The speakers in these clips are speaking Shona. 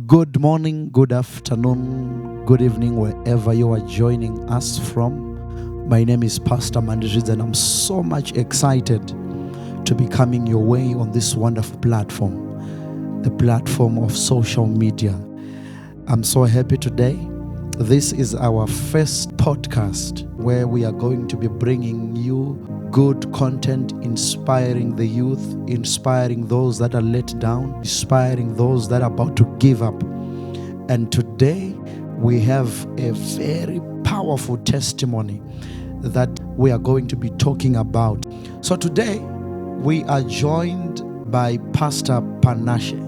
Good morning, good afternoon, good evening, wherever you are joining us from. My name is Pastor Mandizvidza, and I'm so much excited to be coming your way on this wonderful platform, the platform of social media. I'm so happy today. This is our first podcast where we are going to be bringing you good content, inspiring the youth, inspiring those that are let down, inspiring those that are about to give up. And today we have a very powerful testimony that we are going to be talking about. So today we are joined by Pastor Panashe,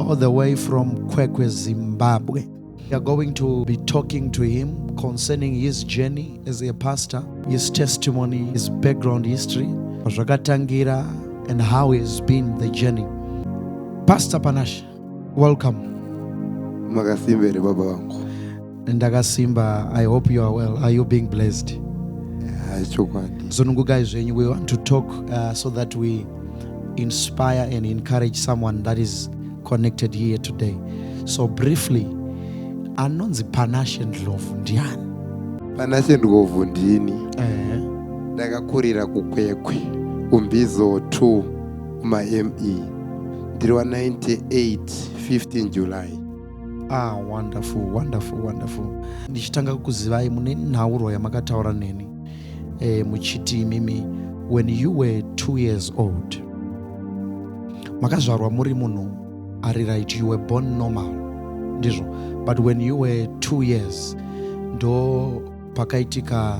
all the way from Kwekwe, Zimbabwe. We are going to be talking to him concerning his journey as a pastor, his testimony, his background history, zvakatangira, and how has been the journey. Pastor Panashe, welcome. Makasimba here, baba vangu? Ndakasimba, I hope you are well. Are you being blessed? Hai, chokwadi. Sunungukai zvenyu. We want to talk so that we inspire and encourage someone that is connected here today. So briefly, anonzi Panashe Ndlovu ndiani? Panashe Ndlovu ndini. Ndakakurira kuKwekwe, kuMbizo 2, kumaME. Ndiri wa98 15 July. Ah, wonderful, wonderful, wonderful. Ndichitanga kukuzivai, mune nhaurwa yamakataura neni muchiti imimi when you were 2 years old, makazvarwa muri munhu ari right, you were born normal, ndizvo? But when you were 2 years ndo pakaitika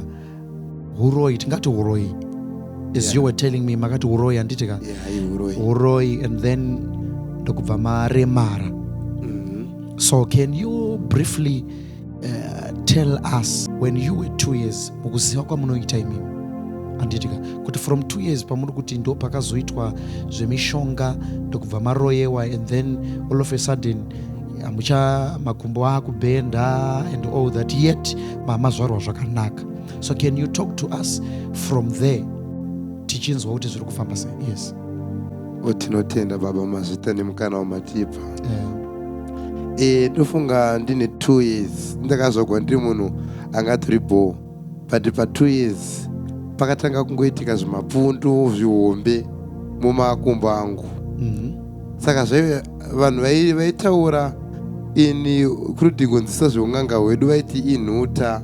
uroi, tingati uroi, as you were telling me, makati uroi, handiti ka? Yeah, uroi. Uroi, and then ndokubva maremara. So can you briefly tell us, when you were 2 years, mukuziva kwamunoita imimi, handiti ka, kuti from 2 years pamuri kuti ndo pakazoitwa zvemishonga, ndokubva maroyewa, and then all of a sudden hamucha, makumbo akubhenda and all that, yet mamazvarwa zvakanaka? So can you talk to us from there, tichinzwa kuti zviri kufamba sei? Yes. O, tinotenda baba, mazvita nemukana wamatipa. Ndofunga ndine 2 years ndakazvarwa ndiri munhu angatori bho, but pa2 years pakatanga kungoitika zvimapundu zvihombe mumakumbo angu. Saka vanhu vaitaura ini kurudi kunzisa zveung'anga hwedu, vaiti inhuta.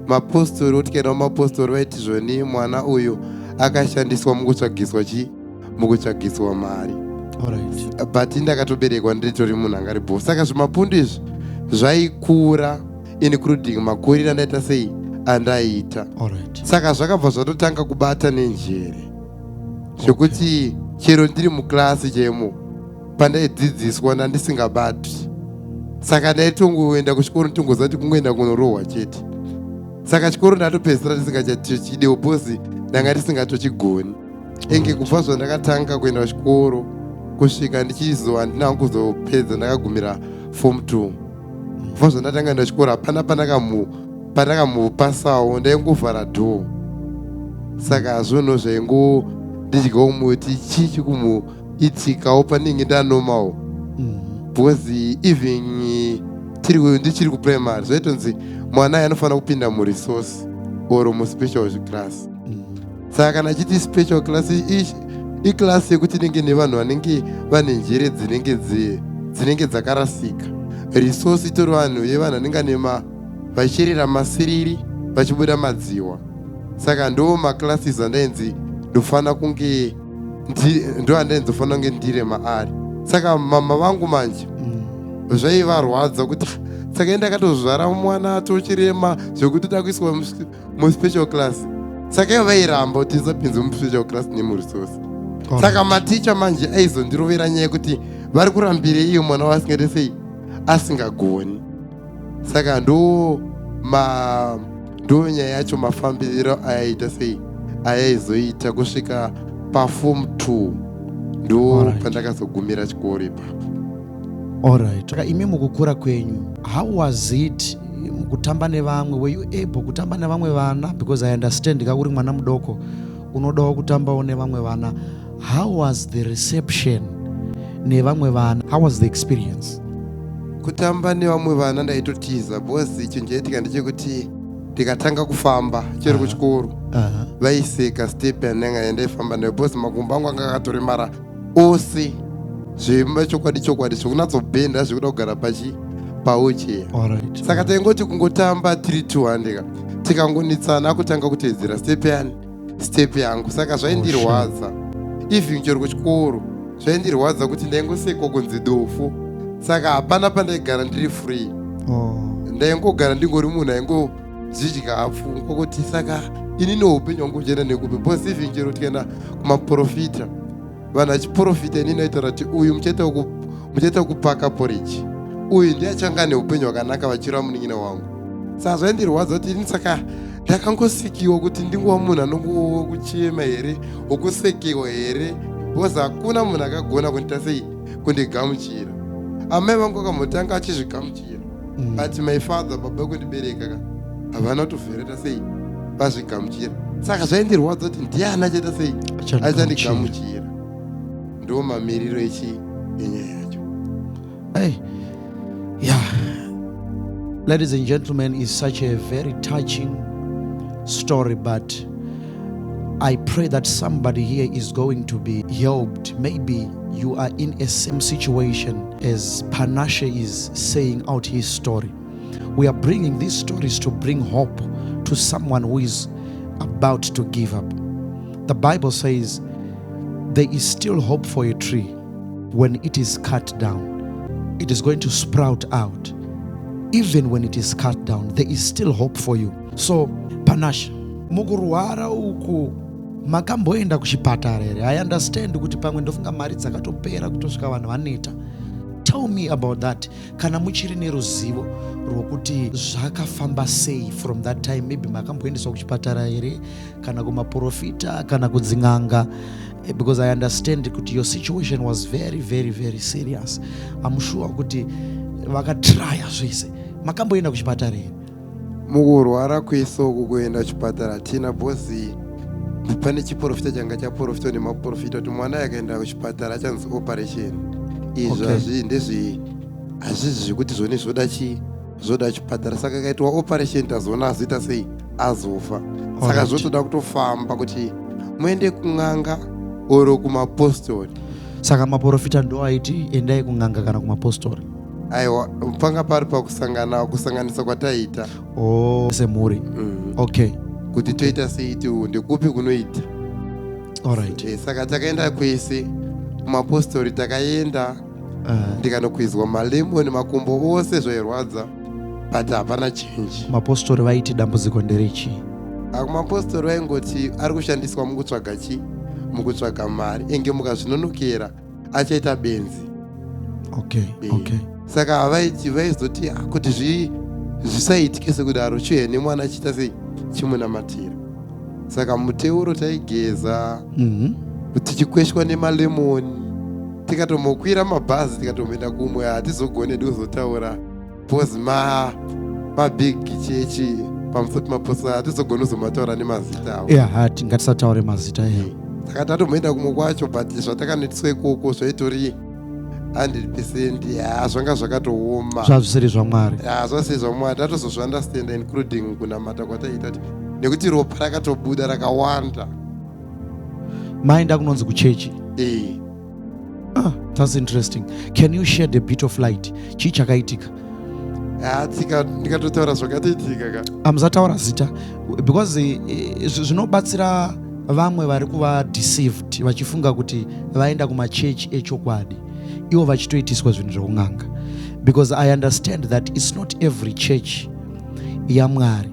Mapostori, kuti kaenda mumapostori, vaiti zvoni mwana uyu akashandiswa mukutsvagiswa chi mukutsvagiswa mari. All right. But ndakatoberekwa ndiritori munhu angari bho. Saka zvimapundu izvi zvaikura, including makuriro andaita sei andaiita. All right. Saka zvakabva zvatotanga kubata nenjere, zvekuti chero ndiri muklasi chemo pandaidzidziswa ndandisingabati. Saka ndaitongoenda kuchikoro nditongoziva kuti kungoenda kunorohwa chete. Saka chikoro ndatopedzisira ndisingachatichidewo because ndanga ndisingatochigoni. Enge kubva zvandakatanga kuenda kuchikoro kusvika ndichizo, handina kuzopedza, ndakagumira form 2. Kubva zvandatanga kuenda kuchikoro hapana pandakamupasawo, ndaingovhara dhoo. Saka zvinhu zvaingo ndidyawo muti chii chikumuitikawo panenge ndanomawo, because even tiri ndichiri kuprimary zvaitonzi mwana ayi anofanira kupinda muresource or muspecial class. Saka kana achiti special class, iclass yekuti inenge nevanhu vanenge vane njere dzinenge dzakarasika. Resource itori vanhu yevanhu vanenge ane vachicherera masiriri, vachibuda madziwa. Saka ndo maclasses andainzi ndofanira kunge ndo andainzofanira kunge ndire maari. Saka mama vangu manje zvaivarwadza kuti, "Ah, saka indakatozvara mwana atochirema zvekuti toda kuiswa muspecial class." Saka ivo vairamba kuti ndisapinzwe muspecial class nemuresource. Saka maticha manje aizondirovera nyaya yekuti vari kurambire iyo mwana wasingaite sei, asingagoni. Saka ndo nyaya yacho, mafambiro ayaita sei ayaizoita kusvika paform 2 ndo pandakazogumira chikoro ipapo. Alright. Saka imi mukukura kwenyu, how was it mukutamba nevamwe? Were you able kutamba nevamwe vana? Because I understand ka uri mwana mudoko unodawo kutambawo nevamwe vana. How was the reception? Nevamwe vana, how was the experience? Kutamba nevamwe vana ndaitotiza, because chinhu chaitika ndechekuti ndikatanga kufamba chero kuchikoro, vaiseka step yandanga yandaifamba nayo, because makumbo angu anga akatoremara ose zvemachokwadi chokwadi, zvokunatsobhenda, zvekuda kugara pachi pawheelchair. Saka taingoti kungotamba tiri 200 ka, tikangonetsana, akutanga kuteedzera step yani, step yangu. Saka zvaindirwadza. Even chero kuchikoro zvaindirwadza kuti ndaingosekwa kunzi dofu. Saka hapana pandaigara ndiri free. Ndaingogara ndingori munhu aingozvidya pfungwa kuti saka ini neupenyu hwangu uchienda nekupi? Because even chero tikaenda kumaprofita, vanhu vachiprofita, inini aitaura kuti uyu muchaita kupaka porridge, uyu ndiye achanga neupenyu hwakanaka, vachireva munin'ina wangu. Saka zvaindirwadza kuti ini saka ndakangosikiwa kuti ndingova munhu anongokuchema here, wokusekewa here? Because hakuna munhu akagona kundiita sei, kundigamuchira. Amai vangu vakambotanga achizvigamuchira, but my father, baba vekundibereka ka, havana kutovhereta sei vazvigamuchira. Saka zvaindirwadza kuti ndiani achaita sei, achandigamuchira. Ndo mamiriro echi enyaya yacho. Hey, yeah. Ladies and gentlemen, is such a very touching story, but I pray that somebody here is going to be helped. Maybe you are in a same situation as Panashe is saying out his story. We are bringing these stories to bring hope to someone who is about to give up. The Bible says there is still hope for a tree when it is cut down. It is going to sprout out. Even when it is cut down, there is still hope for you. So, Panashe, mukurwara uku makamboenda kuchipatara here? I understand kuti pamwe ndofunga mari dzakatopera kutosvika vanhu vaneta. Tell me about that, kana muchiri neruzivo rwokuti zvakafamba sei from that time. Maybe makamboendeswa kuchipatara here, kana kumaprofita, kana kudzin'anga? Because I understand kuti your situation was very, very, very serious. I'm sure kuti vakatraya zvese. Makamboenda kuchipatara here? Mukurwara kwese uku, kuenda kuchipatara hatina, because pane chiprofita changa chaprofitwa nemaprofita kuti mwana akaenda kuchipatara achanzi operation. Izvi hazvi ndezvi, hazvizi zvekuti zvoni zvoda chi, zvoda chipatara. Saka akaitwa operation, tazoona azoita sei, azofa. Saka zvotoda kutofamba kuti muende kun'anga oro kumapostori. Saka maprofita ndo aiti endai kun'anga kana kumapostori? Aiwa, panga pari pakusangana, kusanganisa kwataita. Oh, semhuri. Kuti toita sei, ti ndekupi kunoita. Saka takaenda kwese, kumapostori takaenda, ndikanokwizwa malemoni, makumbo ose zvairwadza, but hapana change. Mapostori vaiti dambudziko nderechii? Kumapostori vaingoti ari kushandiswa mukutsvaga chi, mukutsvaga mari, enge mukazvinonokera achaita benzi. Saka havaiti, vaizoti, "Ah, kuti zvisaitike sekudaro, chiuya nemwana achiita sei, chimunamatira." Saka muteuro taigeza, tichikweshwa nemalemoni, tikatombokwira mabhazi, tikatomboenda kumwe, hatizogone kuzotaura because mabig church pamusoro pemapostori hatizogoni kuzomataura nemazita avo. Yeah, hati ngatisataure mazita eya. Saka tatomboenda kumwe kwacho, but zvatakanoitiswa ikoko zvaitori 100%, ya, zvanga zvakatooma. Zvazvisiri zvaMwari. Ya, zvasiri zvaMwari. Tatozozviunderstanda, including kunamata kwataiita, kuti nekuti ropa rakatobuda rakawanda. Maenda kunonzi kuchechi? Eh. Ah, that's interesting. Can you shed a bit of light? Chii chakaitika? Ya, tsika ndikatotaura zvakatoitika ka. Amusataura zita, because zvinobatsira vamwe vari kuva deceived, vachifunga kuti vaenda kumachechi echokwadi, ivo vachitoitiswa zvinhu zveun'anga. Because I understand that it's not every church yaMwari.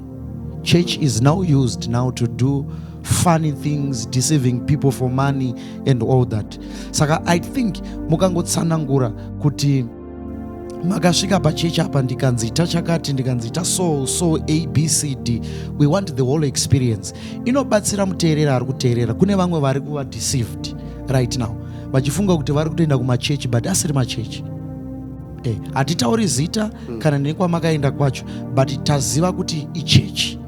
Church is now used now to do funny things, deceiving people for money and all that. Saka I think mukangotsanangura kuti makasvika pachechi apa, ndikanzi ita chakati, ndikanzi ita so so, A, B, C, D. We want the whole experience. Inobatsira muteerera ari kuteerera. Kune vamwe vari kuva deceived right now, vachifunga kuti vari kutoenda kumachechi, but asiri machechi. Hatitauri zita kana nekwamakaenda kwacho, but taziva kuti ichechi.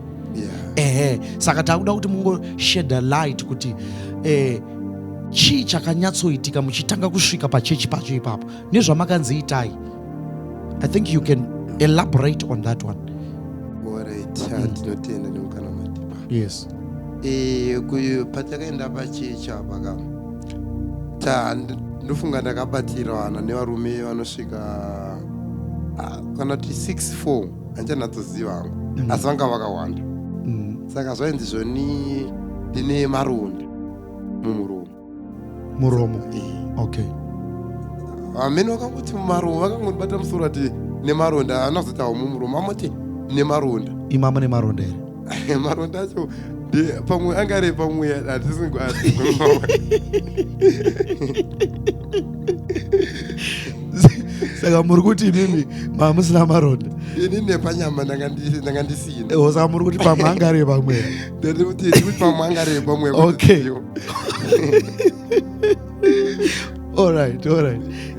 Ehe, saka takuda kuti mungosheda light kuti Chii chakanyatsoitika muchitanga kusvika pachechi pacho ipapo nezvamakanzi itai? I think you can elaborate on that one. Alright, ndinotenda nemukana matipa. Yes. Patakaenda pachechi apa ka, ndofunga ndakabatirwana nevarume vanosvika kana kuti 6 4, handichanatsoziva hangu, asi vanga vakawanda. Saka zvainzi zvoni ndine maronda mumuromo. Muromo? Okay. Vamene vakangoti mumaromo, vakangondibata musoro ati nemaronda. Haana kuzoti hawo mumuromo, amoti nemaronda. Imamo nemaronda here? Maronda acho pamwe angari pamwe hatisingo. Saka muri kuti imimi mamusina maronda? Ini nepanyama ndanga ndisina. Saka muri kuti pamwe angari pamwe? Ndati kuti pamwe angari pamwe. Okay, all right,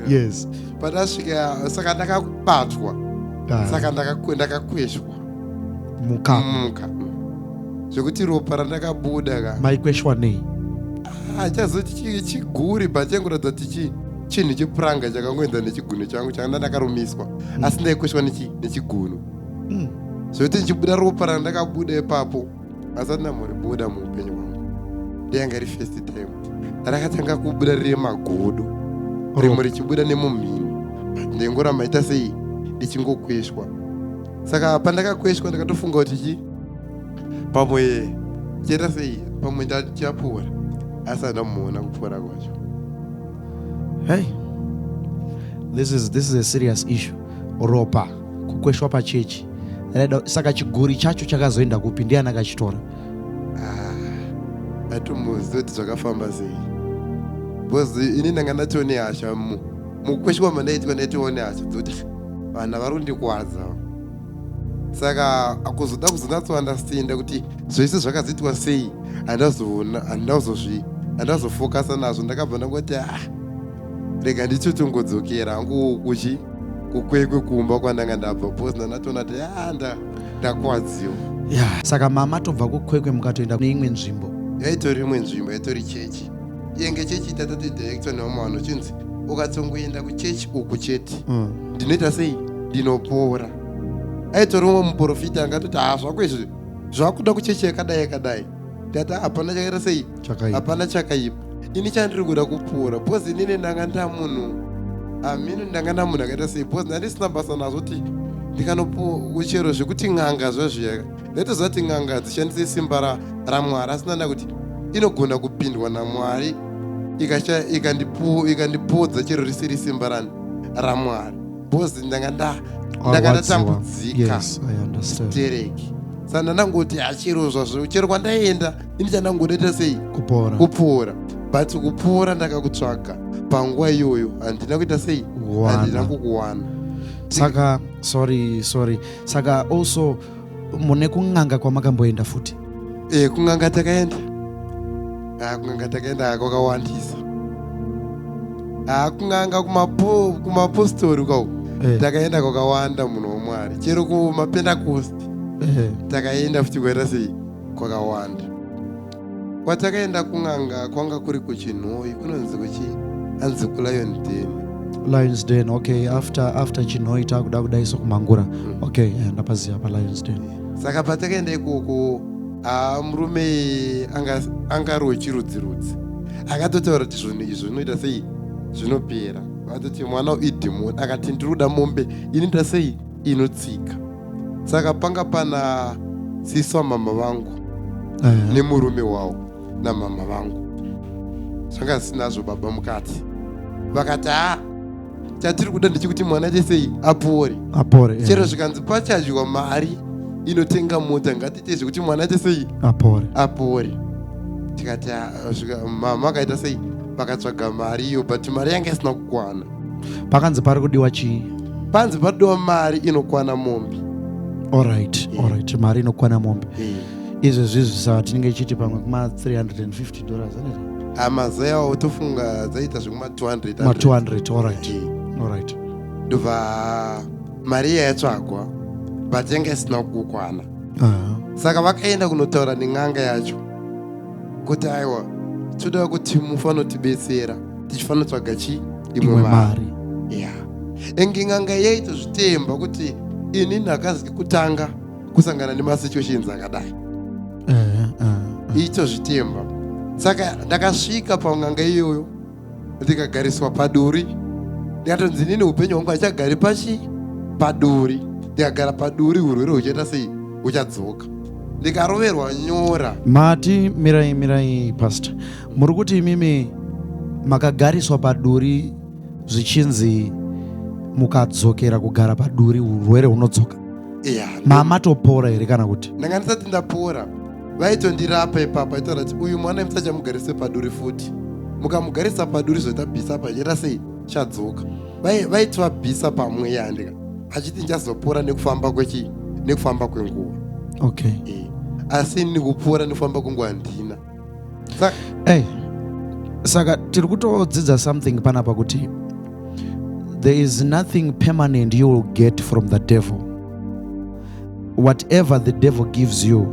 yes. Patasvika, saka ndakabatwa. Saka ndakakweshwa. Muka? Muka, zvekuti ropa randakabuda ka. Maikweshwa nei? Achazoti chiguri, but changoratidza kuti chinhu chepuranga chakangoenda nechigunwe changu changa ndakarumiswa, asi ndaikweshwa nechigunu, zvekuti ndichibuda ropa randakabuda ipapo asati ndamboribuda muupenyu hwangu. Ndeyanga iri first time rakatanga kubuda riri magodo, rimwe richibuda nemumhino. Ndaingoramba ita sei, ndichingokweshwa. Saka pandakakweshwa ndakatofunga kuti chi pamwe chaita sei, pamwe ndachapora, asi handamuona kupora kwacho. Hey, this is a serious issue. Ropa, kukweshwa pachechi. Saka chiguri chacho chakazoenda kupi? Ndiani akachitora? Hatombozivi kuti zvakafamba sei, because ini ndanga ndatone hasha mukukweshwa mandaitwa. Ndaitoone hasha dzokuti vanhu vari kundikwadza. Saka kuzoda kuzonatsounderstanda kuti zvese zvakazoitwa sei, handazoona, handazofokasa nazvo. Ndakabva ndangoti, ah, rega ndichotongodzokera hangu kuchi kuKwekwe, kumba kwandanga ndabva, because ndanatoona kuti ah, ndakwadziwa. Yeah. Saka mama tobva kuKwekwe mukatoenda neimwe nzvimbo? Yaitori imwe nzvimbo, yaitori chechi. Yenge chechi tatatoidirectwa nevamwe vanhu, chinzi ukatsongoenda kuchechi uku chete, ndinoita sei, ndinopora. Aitori umwe muprofita angatoti, ha, zvako izvi zvakuda kuchechi yakadai yakadai. Ndati hapana chakaita sei. Chakaipa. Hapana chakaipa. Ini chandiri kuda kupora, because inini ndanga ndamunhu amini, ndanga ndamunhu akaita sei, because ndandisina basa nazvo kuti ndikanochero zvekuti n'anga zvazviya. Ndaitoziva kuti n'anga hadzishandise simba raMwari, asi ndanda kuti inogona kupindwa naMwari ikandipodza chero risiri simba rani raMwari, because ndanga ndanga ndatambudzika. Yes, I understand. Tereki. Saka ndandangoti achero zvazvo, chero kwandaenda ini chandangodaita sei? Kupora. Kupora. But kupora ndakakutsvaga panguva iyoyo, handina kuita sei? Kuwana. Handina kukuwana. Saka, sorry, sorry, saka also mune kun'anga kwamakamboenda futi? Kun'anga takaenda. Kun'anga takaenda kwakawandisa. Kun'anga kumapostori kwau. Takaenda kwakawanda, munhu waMwari, chero kumapendacost. Takaenda futi kwaita sei, kwakawanda kwatakaenda kun'anga. Kwanga kuri kuChinhoyi, kunonzi kuchi anzi kuLion Den. Lions Den, okay. After Chinhoyi takuda kudai sokuMhangura. Okay, ndapaziva paLions Den. Saka patakaenda ikoko, murume anga ari wechirudzi rudzi, akatotaura kuti zvinhu izvi zvinoita sei, zvinopera. Akatoti mwana idhimoni, akati ndiri kuda mombe inoita sei, inotsika. Saka panga pana sisi wamama vangu nemurume wavo namama vangu, zvanga zvisinazvo baba mukati. Vakati, ha, chatiri kuda ndechekuti mwana chesei, apore. Apore. Chero zvikanzi pachadyiwa mari inotenga mota, ngatiite zvekuti mwana chesei? Apore. Apore. Tikati ah, mama akaita sei, vakatsvaga mari iyo, but mari yanga isina kukwana. Pakanzi pari kudiwa chii? Panzi padiwa mari inokwana mombe. Alright, alright, mari inokwana mombe. Izvezvizvi saka tinenge ichiti pamwe kuma $350, anete? Amazuva yawo tofunga dzaita zvekuma 200. Ma 200, alright. Alright. Ndobva mari iya yatsvagwa, but yanga isina kukwana. Saka vakaenda kunotaura nen'anga yacho kuti aiwa, Toda kuti mufanotibetsera tichifanira tsvaga chi imwe mari. Ya, enge n'anga yaitozvitemba kuti ini ndakazi kutanga kusangana nemasituations akadai. Itozvitemba. Saka ndakasvika pan'anga iyoyo, ndikagariswa paduri, ndikatonzi inini upenyu hwangu hachagari pachi paduri. Ndikagara paduri, urwere huchaita sei? Huchadzoka. Ndikaroverwa nyora. Mati, mirai, mirai, pastor. Muri kuti imimi makagariswa paduri, zvichinzi mukadzokera kugara paduri urwere hunodzoka? Ya. Mamatopora here kana kuti? Ndanga ndisati ndapora. Vaitondirapa ipapo, aitaura kuti uyu mwana musachamugarise paduri futi, mukamugarisa paduri zvotabvisa apa chaita sei? Chadzoka. Vaiti vabvisa pamweya, ndika achiti ndichazopora nekufamba kwechi nekufamba kwenguva. Asi ini kupora nekufamba kwenguva handina. Hey, saka tiri kutodzidza something panapa kuti there is nothing permanent you will get from the devil. Whatever the devil gives you,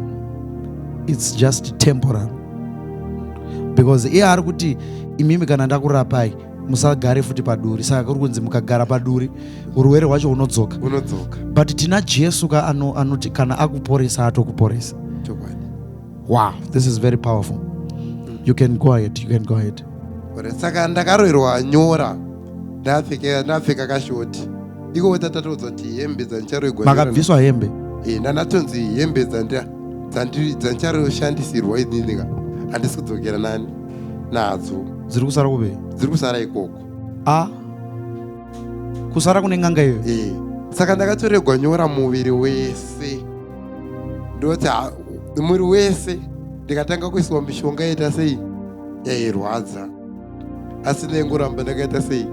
it's just temporary, because iye ari kuti imimi kana ndakurapai musagare futi paduri. Saka kuri kunzi mukagara paduri urwere hwacho hunodzoka. Unodzoka. But tina Jesu ka anoti kana akuporesa atokuporesa. Chokwadi. Wow, this is very powerful. You can go ahead, you can go ahead. Alright, saka ndakaroverwa nyora ndapfeka kashoti ikoko. Tatatoudza kuti hembe dzandicharoigwa Makabviswa hembe? Ndanatonzi hembe dzandicharoshandisirwa inini ka handisi kudzokera nani nadzo. Dziri kusara kuve? Dziri kusara ikoko. A, kusara kune n'anga iyoyo? Saka ndakatoregwa nyora muviri wese. Ndoti muviri wese, ndikatanga kuiswa mishonga yaita sei, yairwadza, asi ndaingoramba ndakaita sei,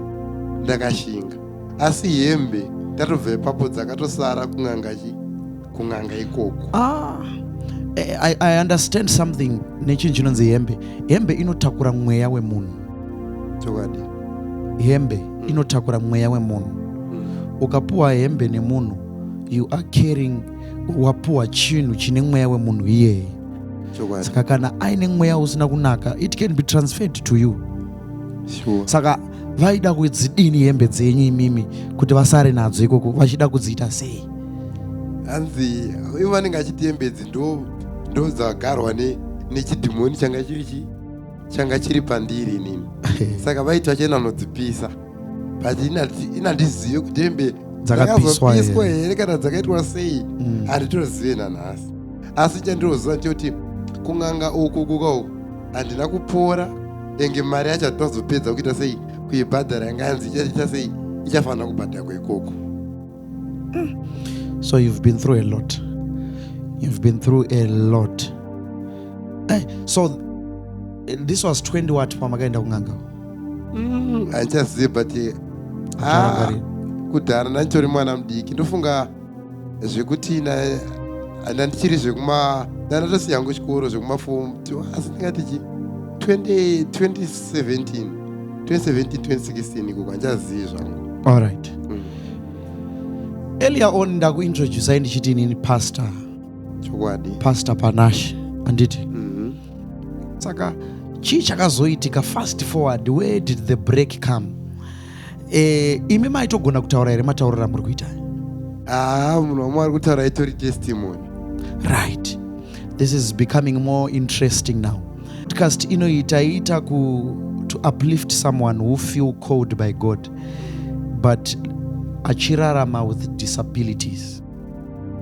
ndakashinga. Asi hembe tatobva ipapo dzakatosara kun'anga chi kun'anga ikoko. Ah, I understand something nechinhu chinonzi hembe. Hembe inotakura mweya wemunhu. Chokwadi. Hembe inotakura mweya wemunhu. Ukapuwa hembe nemunhu, you are carrying, wapuwa chinhu chine mweya wemunhu iyeye. Chokwadi. Saka kana aine mweya usina kunaka, it can be transferred to you. Saka vaida kudzidini hembe dzenyu imimi kuti vasare nadzo ikoko? Vachida kudziita sei? Hanzi ivo vanenge achiti hembedzi ndo dzagarwa nechidhimoni changa chiri chi changa chiri pandiri inini. Saka vaiti vachienda nodzipisa, but inandizive kuti hembe Dzakapiswa dzakazopiswa here? Here kana dzakaitwa sei, handitozive nanhasi. Asi chandinoziva ndechekuti kun'anga uku kuka uku handina kupora, enge mari yacho hatinazopedza kuita sei, kuibhadhara. Yanga yanzi ichaita sei, ichafanira kubhadharwa ikoko. So you've been through a lot, you've been through a lot. So this was 20 what pamakaenda kun'anga? Handichazivi, but Ucharangarira. Kudhara, ndanditori mwana mudiki. Ndofunga zvekuti ndandichiri zvekuma, ndandatosiya hangu chikoro zvekumafomu, asi ndingati chi 20 2017 2017 2016 ikoko, handichazivi zvangu. All right. Earlier on ndakuintroducai ndichiti inini pastor Chokwadi. Pastor Panache, handiti? Mhm. Saka chii chakazoitika? Fast forward, where did the break come? Imi maitogona kutaura here matauriro amuri kuita? Ah, munhu wamwari, kutaura itori testimony. Right, this is becoming more interesting now. Podcast inoita ita ku to uplift someone who feel called by God but achirarama with disabilities.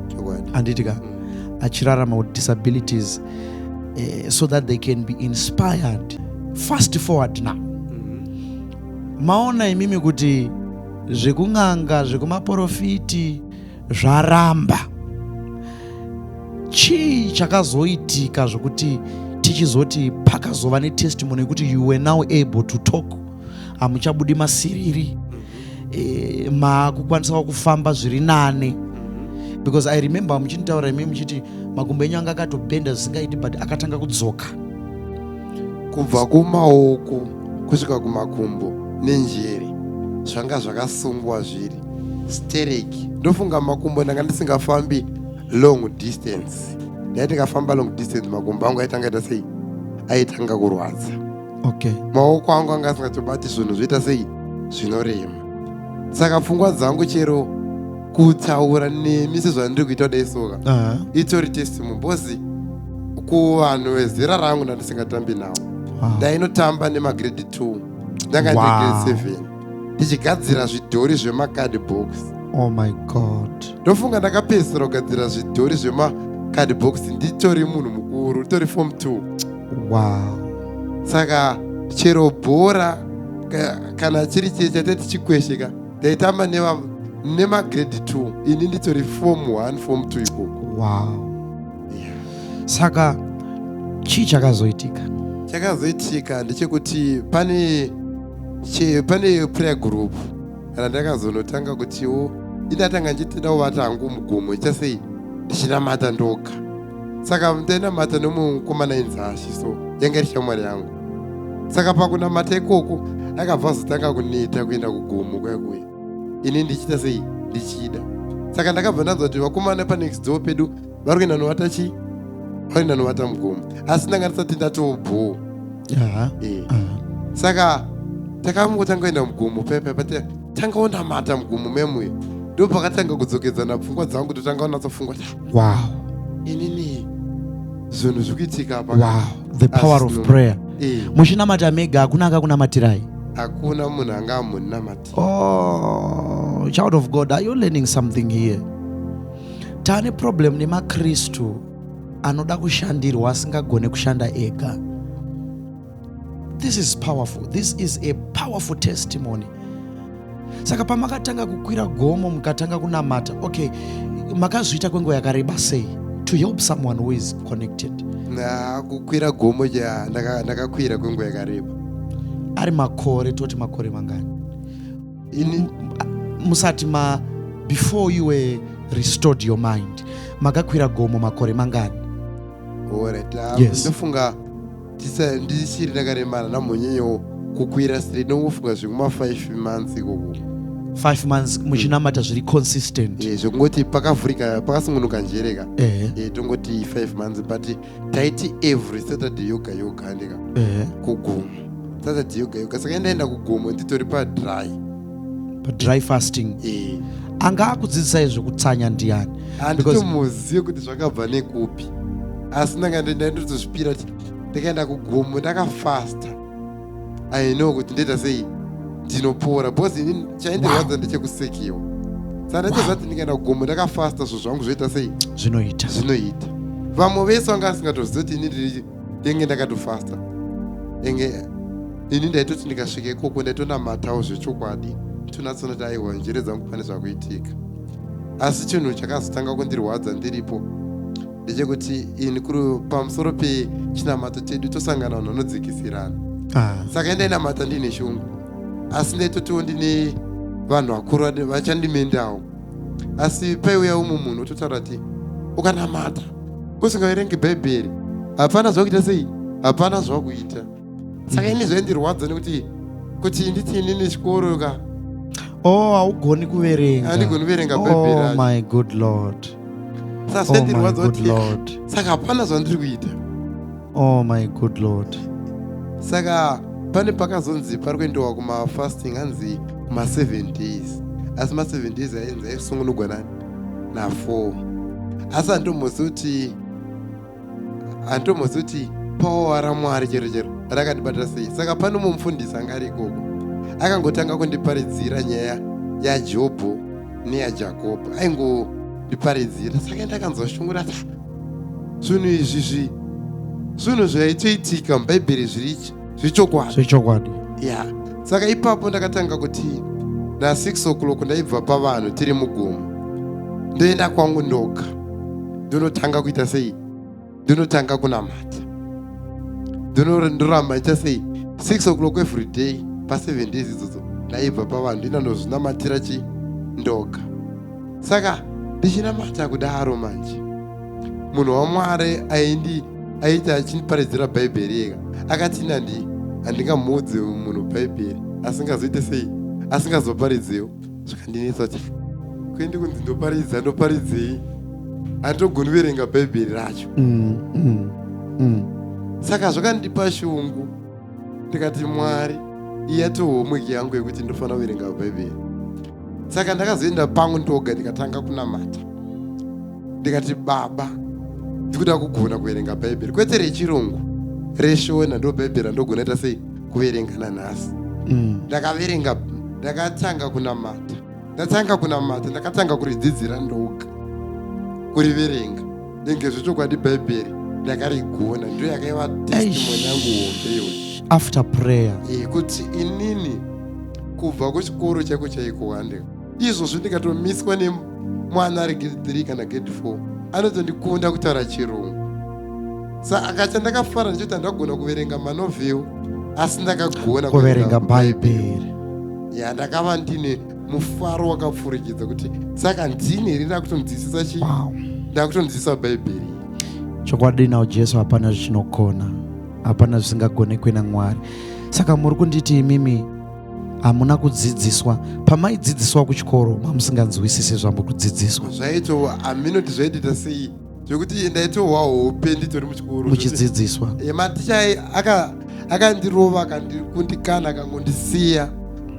Chokwadi. Handiti ka? Achirarama with disabilities, so that they can be inspired. Fast forward now, maona imimi kuti zvekung'anga, zvekumaprofiti zvaramba. Chii chakazoitika zvokuti tichizoti pakazova netestimony yekuti you were now able to talk, hamuchabudi masiriri, makukwanisawo kufamba zviri nane? Because I remember muchinditaura imi muchiti makumbo enyu anga akatobhenda zvisingaiti, but akatanga kudzoka. Kubva kumaoko kusvika kumakumbo nenjere zvanga zvakasungwa zviri stereki. Ndofunga makumbo ndanga ndisingafambi long distance. Ndai ndikafamba long distance, makumbo angu aitanga ita sei, aitanga kurwadza. Okay. Maoko angu anga asingatobati zvinhu zvoita sei, zvinorema. Saka pfungwa dzangu, chero kutaura nemi sezvandiri kuita kudai soka, itori testimony, because kuvanhu vezera rangu ndandisingatambi navo. Ndainotamba nemagrade 2, ndanga ndiri grade 7, ndichigadzira zvidhori zvemacard box. Oh my God. Ndofunga ndakapedzisira kugadzira zvidhori zvemacard box nditori munhu mukuru, nditori form 2. Saka chero bhora kana chiri chii chate tichikwesheka, ndaitamba nemagrade 2, ini nditori form 1, form 2 ikoko. Saka chii chakazoitika? Chakazoitika ndechekuti pane prayer group randakazonotanga kutiwo indatanga ndichitenda kuvata hangu mugomo, ichasei, ndichinamata ndoga. Saka ndainamata nemumwe mukomana ainzi Ashi, so yanga iri shamwari yangu. Saka pakunamata ikoko akabva azotanga kuneta kuenda kugomo kuya kuya, ini ndichiita sei, ndichida. Saka ndakabva ndanzwa kuti vakomana panext door pedu vari kuenda novata chii, vari kuenda novata mugomo, asi ndanga ndisati ndatobhoo. Saka takangotanga kuenda mugomo pepe, tanga onamata mugomo memuya, ndo pakatanga kudzokedzana pfungwa dzangu, totanga onatsofunga kuti inini zvinhu zviri kuitika apa. Wow, the power of prayer. Muchinamata mega, hakuna akakunamatirai? Hakuna munhu anga amunamati. Oh, child of God, are you learning something here? Tane problem nemaKristu anoda kushandirwa, asingagone kushanda ega. This is powerful. This is a powerful testimony. Saka pamakatanga kukwira gomo, mukatanga kunamata, okay, makazviita kwenguva yakareba sei, to help someone who is connected? Na kukwira gomo ja ndakakwira kwenguva yakareba. Ari makore, toti makore mangani? Ini Musati ma, before you were restored your mind, makakwira gomo makore mangani? Alright. Yes. Ndofunga ndichiri ndakaremara namhonyenyewo kukwira straight, ndongofunga zvekuma 5 months ikoko. 5 months muchinamata zviri consistent? Zvekungoti pakavhurika, pakasungunuka njereka. Tongoti 5 months, but taiti every Saturday yoga yoga, andika, kugomo Saturday yoga yoga. Saka endaenda kugomo nditori padry. Padry fasting? Anga akudzidzisai zvekutsanya ndiani? Handitomuzive kuti zvakabva nekupi, asi ndanga ndaindotozvipira kuti ndikaenda kugomo ndakafasta, I know kuti ndoita sei, ndinopora, because ini chaindirwadza ndechekusekiwa. Saka ndaitoziva kuti ndikaenda kugomo ndakafasta, zvo zvangu zvoita sei? Zvinoita. Zvinoita. Vamwe vese vanga vasingatozivi kuti ini ndenge ndakatofasta. Enge ini ndaitoti ndikasvika ikoko ndaitonamatawo zvechokwadi, tonatsona kuti aiwa, njere dzangu pane zvakuitika. Asi chinhu chakazotanga kundirwadza ndiripo ndechekuti ini kuri pamusoro pechinamato chedu tosangana vanhu vanodzikisirana. Saka indainamata ndiine shungu, asi ndaitotiwo ndine vanhu vakuru vachandimendawo. Asi paiuya umwe munhu ototaura kuti ukanamata usingaverengi Bhaibheri hapana zvakuita sei, hapana zvakuita. Saka ini zvaindirwadza nekuti kuti nditi inini chikoro ka. Oh, haugoni kuverenga? Handigoni kuverenga Bhaibheri Oh racho. my good Lord. Saka Oh my zvaindirwadza good kuti Lord. saka hapana zvandiri kuita. Oh my good Lord. Saka pane pakazonzi pari kuendewa kumafasting, hanzi kuma7 days, asi ma7 days ainzi aisungunugwa nani na4, asi handitombozivi kuti power raMwari chero chero rakandibata sei. Saka pane umwe mufundisi anga ari ikoko, akangotanga kundiparidzira nyaya yaJobho neyaJakobho, aingondiparidzira. Saka ndakanzwa shungu rati zvinhu izvi zvinhu zvaitoitika muBhaibheri zviri zvechokwadi. Zvechokwadi. Ya, saka ipapo ndakatanga kuti na6 o'clock ndaibva pavanhu tiri mugomo, ndoenda kwangu ndoga, ndonotanga kuita sei, ndinotanga kunamata, ndoramba ita sei 6 o'clock every day pa7 days idzodzo. Ndaibva pavanhu, ndinandozvinamatira chi ndoga. Saka ndichinamata kudaro manje, munhu waMwari aindi aiti achindiparidzira Bhaibheri ega, akati nandi handingamuudze munhu Bhaibheri asingazoite sei, asingazoparidziwo. Zvikandinetsa kuti kuende kunzi ndoparidza, ndoparidzei, handitogoni kuverenga Bhaibheri racho. Saka zvakandipa shungu. Ndikati, Mwari, iyi yato homework yangu yekuti ndofanira kuverenga Bhaibheri. Saka ndakazoenda pangu ndoga, ndikatanga kunamata, ndikati, Baba, ndikuda kugona kuverenga Bhaibheri, kwete rechirungu, reShona. Ndo Bhaibheri randogona ita sei kuverenga nanhasi. Ndakaverenga, ndakatanga kunamata, ndatanga kunamata, ndakatanga kuridzidzira ndoga kuriverenga. Enge zvechokwadi Bhaibheri ndakarigona. Ndo yakaiva testimony yangu hombe iyoyo. After prayer. Kuti inini kubva kuchikoro chaiko chaiko, hande izvozvo ndikatomiswa nemwana ari grade 3 kana grade 4, anotondikunda kutaura Chirungu. Saka chandakafara ndechekuti handagona kuverenga manovels, asi ndakagona kuverenga Bhaibheri. Ya, ndakava ndine mufaro wakapfurikidza kuti saka ndini here ndakutonzwisisa chi ndakutonzwisisa Bhaibheri. Chokwadi, nawo Jesu hapana zvichinokona, hapana zvisingagonekwe naMwari. Saka muri kunditi imimi hamuna kudzidziswa, pamaidzidziswa kuchikoro mamusinganzwisisi zvamuri kudzidziswa? Zvaito haminoti zvaitoita sei, zvekuti ndaitohwa hope nditori muchikoro. Muchidzidziswa. Maticha akandirova, akandikundikana, akangondisiya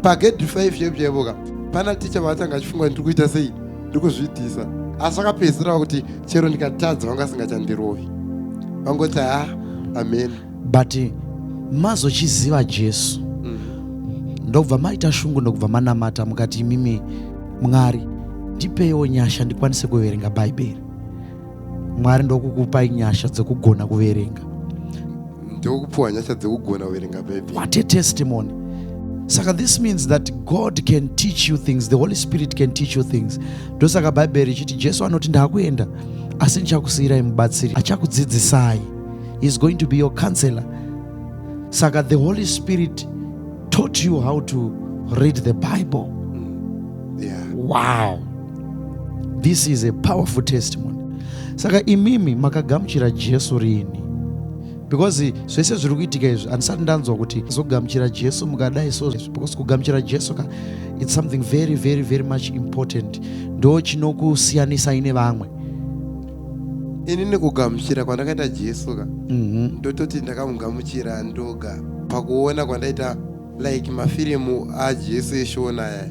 pagrade 5 chaipo chaipoka. Pana ticha vaatanga achifunga ndiri kuita sei, ndiri kuzviitisa, asi akapedzisira kuti chero ndikatadza vanga asingachandirovi, vangoti, "Ha, amen." But mazochiziva Jesu, ndobva maita shungu, ndokubva manamata mukati, "Imimi Mwari, ndipeiwo nyasha ndikwanise kuverenga Bhaibheri." Mwari ndokukupai nyasha dzekugona kuverenga. Ndokupiwa nyasha dzekugona kuverenga Bhaibheri. What a testimony! Saka this means that God can teach you things, the Holy Spirit can teach you things. Ndosaka Bhaibheri ichiti Jesu anoti, "Ndakuenda, asi ndichakusiyirai mubatsiri achakudzidzisai." He is going to be your counselor. Saka the Holy Spirit taught you how to read the Bible. Yeah. Wow, this is a powerful testimony. Saka imimi makagamuchira Jesu rini? Because zvese zviri kuitika izvi, handisati ndanzwa kuti zogamuchira Jesu mukadai so, because kugamuchira Jesu ka, it's something very, very, very much important. Ndo chinokusiyanisai nevamwe. Inini kugamuchira kwandakaita Jesu ka, ndototi ndakamugamuchira ndoga pakuona kwandaita like mafirimu aJesu eShona aya.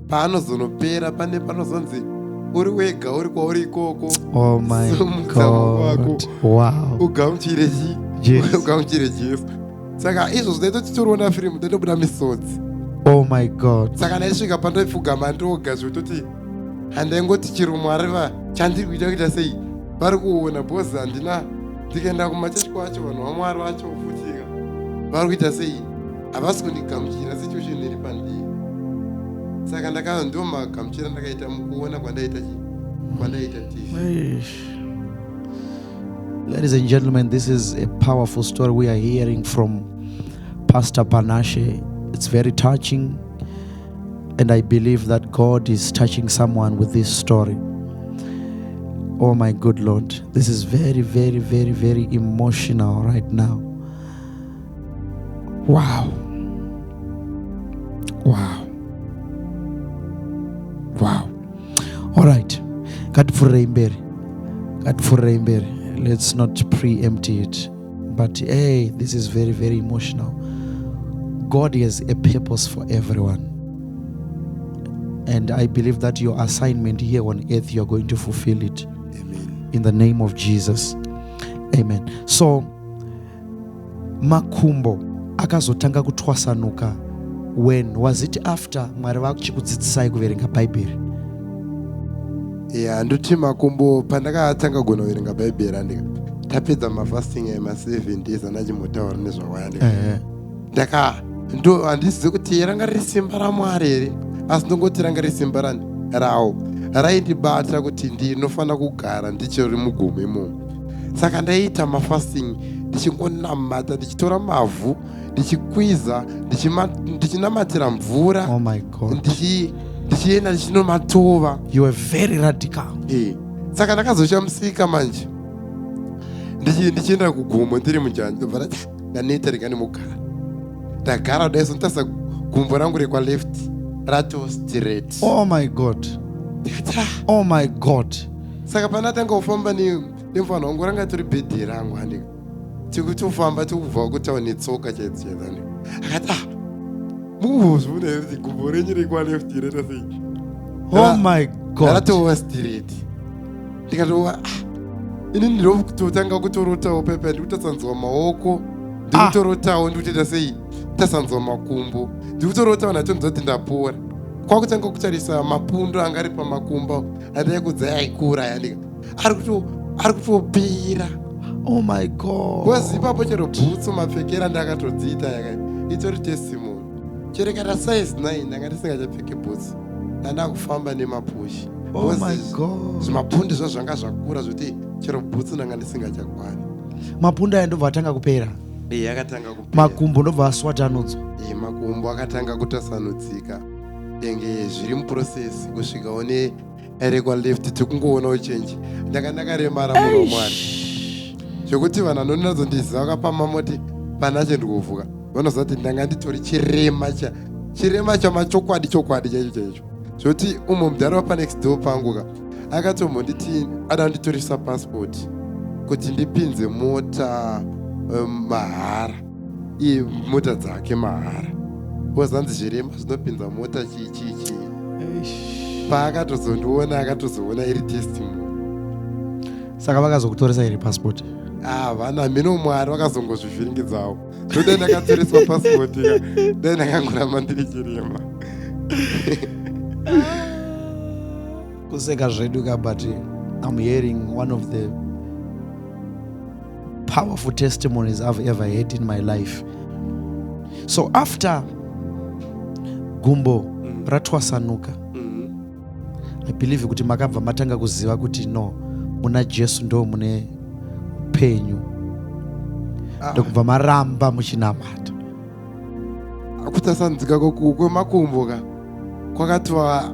Paanozonopera, pane panozonzi, "Uri wega, uri kwauri ikoko, Oh my simudza maoko ako, God, wow. ugamuchire chi Jesu. ugamuchire Jesu." Saka izvozvo ndaitoti toriona firimu, ndaitobuda misodzi. Oh my God. Saka ndaisvika pandaipfugama ndoga, zvekutoti handaingoti chero Mwari va chandiri kuita kuita sei vari kuona, because handina, ndikaenda kumachechi kwacho, vanhu vaMwari vacho futika vari kuita sei, havasi kundigamuchira situation iri pandiri. Saka ndaka ndo magamuchira ndakaita mukuona kwandaita chi kwandaita TV. Eish. Ladies and gentlemen, this is a powerful story we are hearing from Pastor Panashe. It's very touching, and I believe that God is touching someone with this story. Oh my good Lord, this is very, very, very, very emotional right now. Wow. All right. Ngatipfurirei mberi. Ngatipfurirei mberi. Let's not preempt it. But hey, this is very, very emotional. God has a purpose for everyone. And I believe that your assignment here on earth, you are going to fulfill it. Amen. In the name of Jesus. Amen. So, makumbo akazotanga kutwasanuka when was it? After Mwari vakuchikudzidzisai kuverenga Bhaibheri? Ya, ndoti makumbo pandakatanga kugona kuverenga Bhaibheri, andika tapedza mafasting ema7 days andachimbotaura nezvawaya, ndaka ndo handizivi kuti ranga riri simba raMwari here, asi ndongoti ranga riri simba rani rawo raindibata kuti ndinofanira kugara ndichiri mugomo imomo. Saka ndaiita mafasting, ndichingonamata, ndichitora mavhu, ndichikwiza, ndichinamatira mvura. Oh my God. Ndichienda ndichinomatova. You were very radical. Saka ndakazoshamisika manje ndichienda kugomo ndiri mujanja, ndobva ndati, "Ah, ndaneta, rega ndimugara." Ndagara kudai so, nditarisa gumbo rangu rekwa left rato straight. Oh my God. Ndikati, "Ah." Oh my God. Saka pandatanga kufamba nemufana wangu, ranga tori bhedhi rangu, handika tikutofamba tikubva kutauni netsoka chaidzo chaidzo, handika. Akati, ah, mukuzviona here kuti gumbo renyu rekwa left reta sei? Oh my God. Ratova straight. Ndikatova, ah, ini ndinototanga kutorotawo pepe, ndikutasanzwa maoko, ndikutorotawo, ndikutoita sei, tasanzwa makumbo, ndikutorotawo, ndatonzwa kuti ndapora. Kwakutanga kutarisa mapundu anga ari pamakumbo andaikudza aikura yandika ari kutopera. Oh my God. Because ipapo chero bhutsu mapfekera ndakatodziita yaka itori testimony. Chero kana size 9 ndanga ndisingachapfeki bhutsu, ndanda kufamba nemapushi. Oh my God. Zvimapundu zva zvanga zvakura zvekuti chero bhutsu ndanga ndisingachakwani. Mapundu aya ndobva atanga kupera? Iye akatanga kupera. Makumbo ndobva aswatanudzwa? Iye makumbo akatanga kutasanudzika, enge zviri muprocess kusvikawo nerekwa left. Tikungoonawo change. Ndanga ndakaremara, munhu wamwari, zvekuti vanhu vanonyatsondiziva vakapama moti panache ndikuvuka vanoziva kuti ndanga nditori chirema, chirema chamachokwadi, chokwadi chaicho chaicho, zvokuti umwe mudhara wapanext door pangu ka akatombonditi ada kunditoresa passport kuti ndipinze mota mahara, iye mota dzake mahara, because hanzi zvirema zvinopinza mota chii chii chii. Paakatozondiona akatozoona iri testimony. Saka vakazokutoresa here passport? Ah, vana mhino, Mwari vakazongozvivhiringidzawo. Dai ndakatoreswa passport ka, dai ndakangoramba ndiri chirema. Kuseka zvedu ka, but I'm hearing one of the powerful testimonies I've ever had in my life. So after gumbo ratwasanuka, I believe kuti makabva matanga kuziva kuti no, muna Jesu ndo mune upenyu. Ndokubva maramba muchinamata. Kutasanzika kwemakumbo ka kwakatova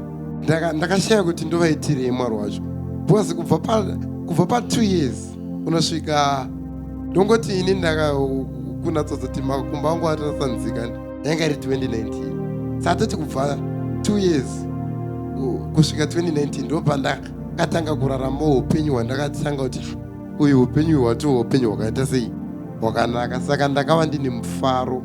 ndakashaya kuti ndovaitirei Mwari wacho, because kubva pa 2 years unosvika, ndongoti ini ndaka kunatsodzoti makumbo angu atasanzika yanga iri 2019. Saka toti kubva 2 years kusvika 2019 ndo pandakatanga kurarama upenyu hwandakatanga kuti, "Ah, uyu upenyu hwatova upenyu hwakaita sei, hwakanaka." Saka ndakava ndine mufaro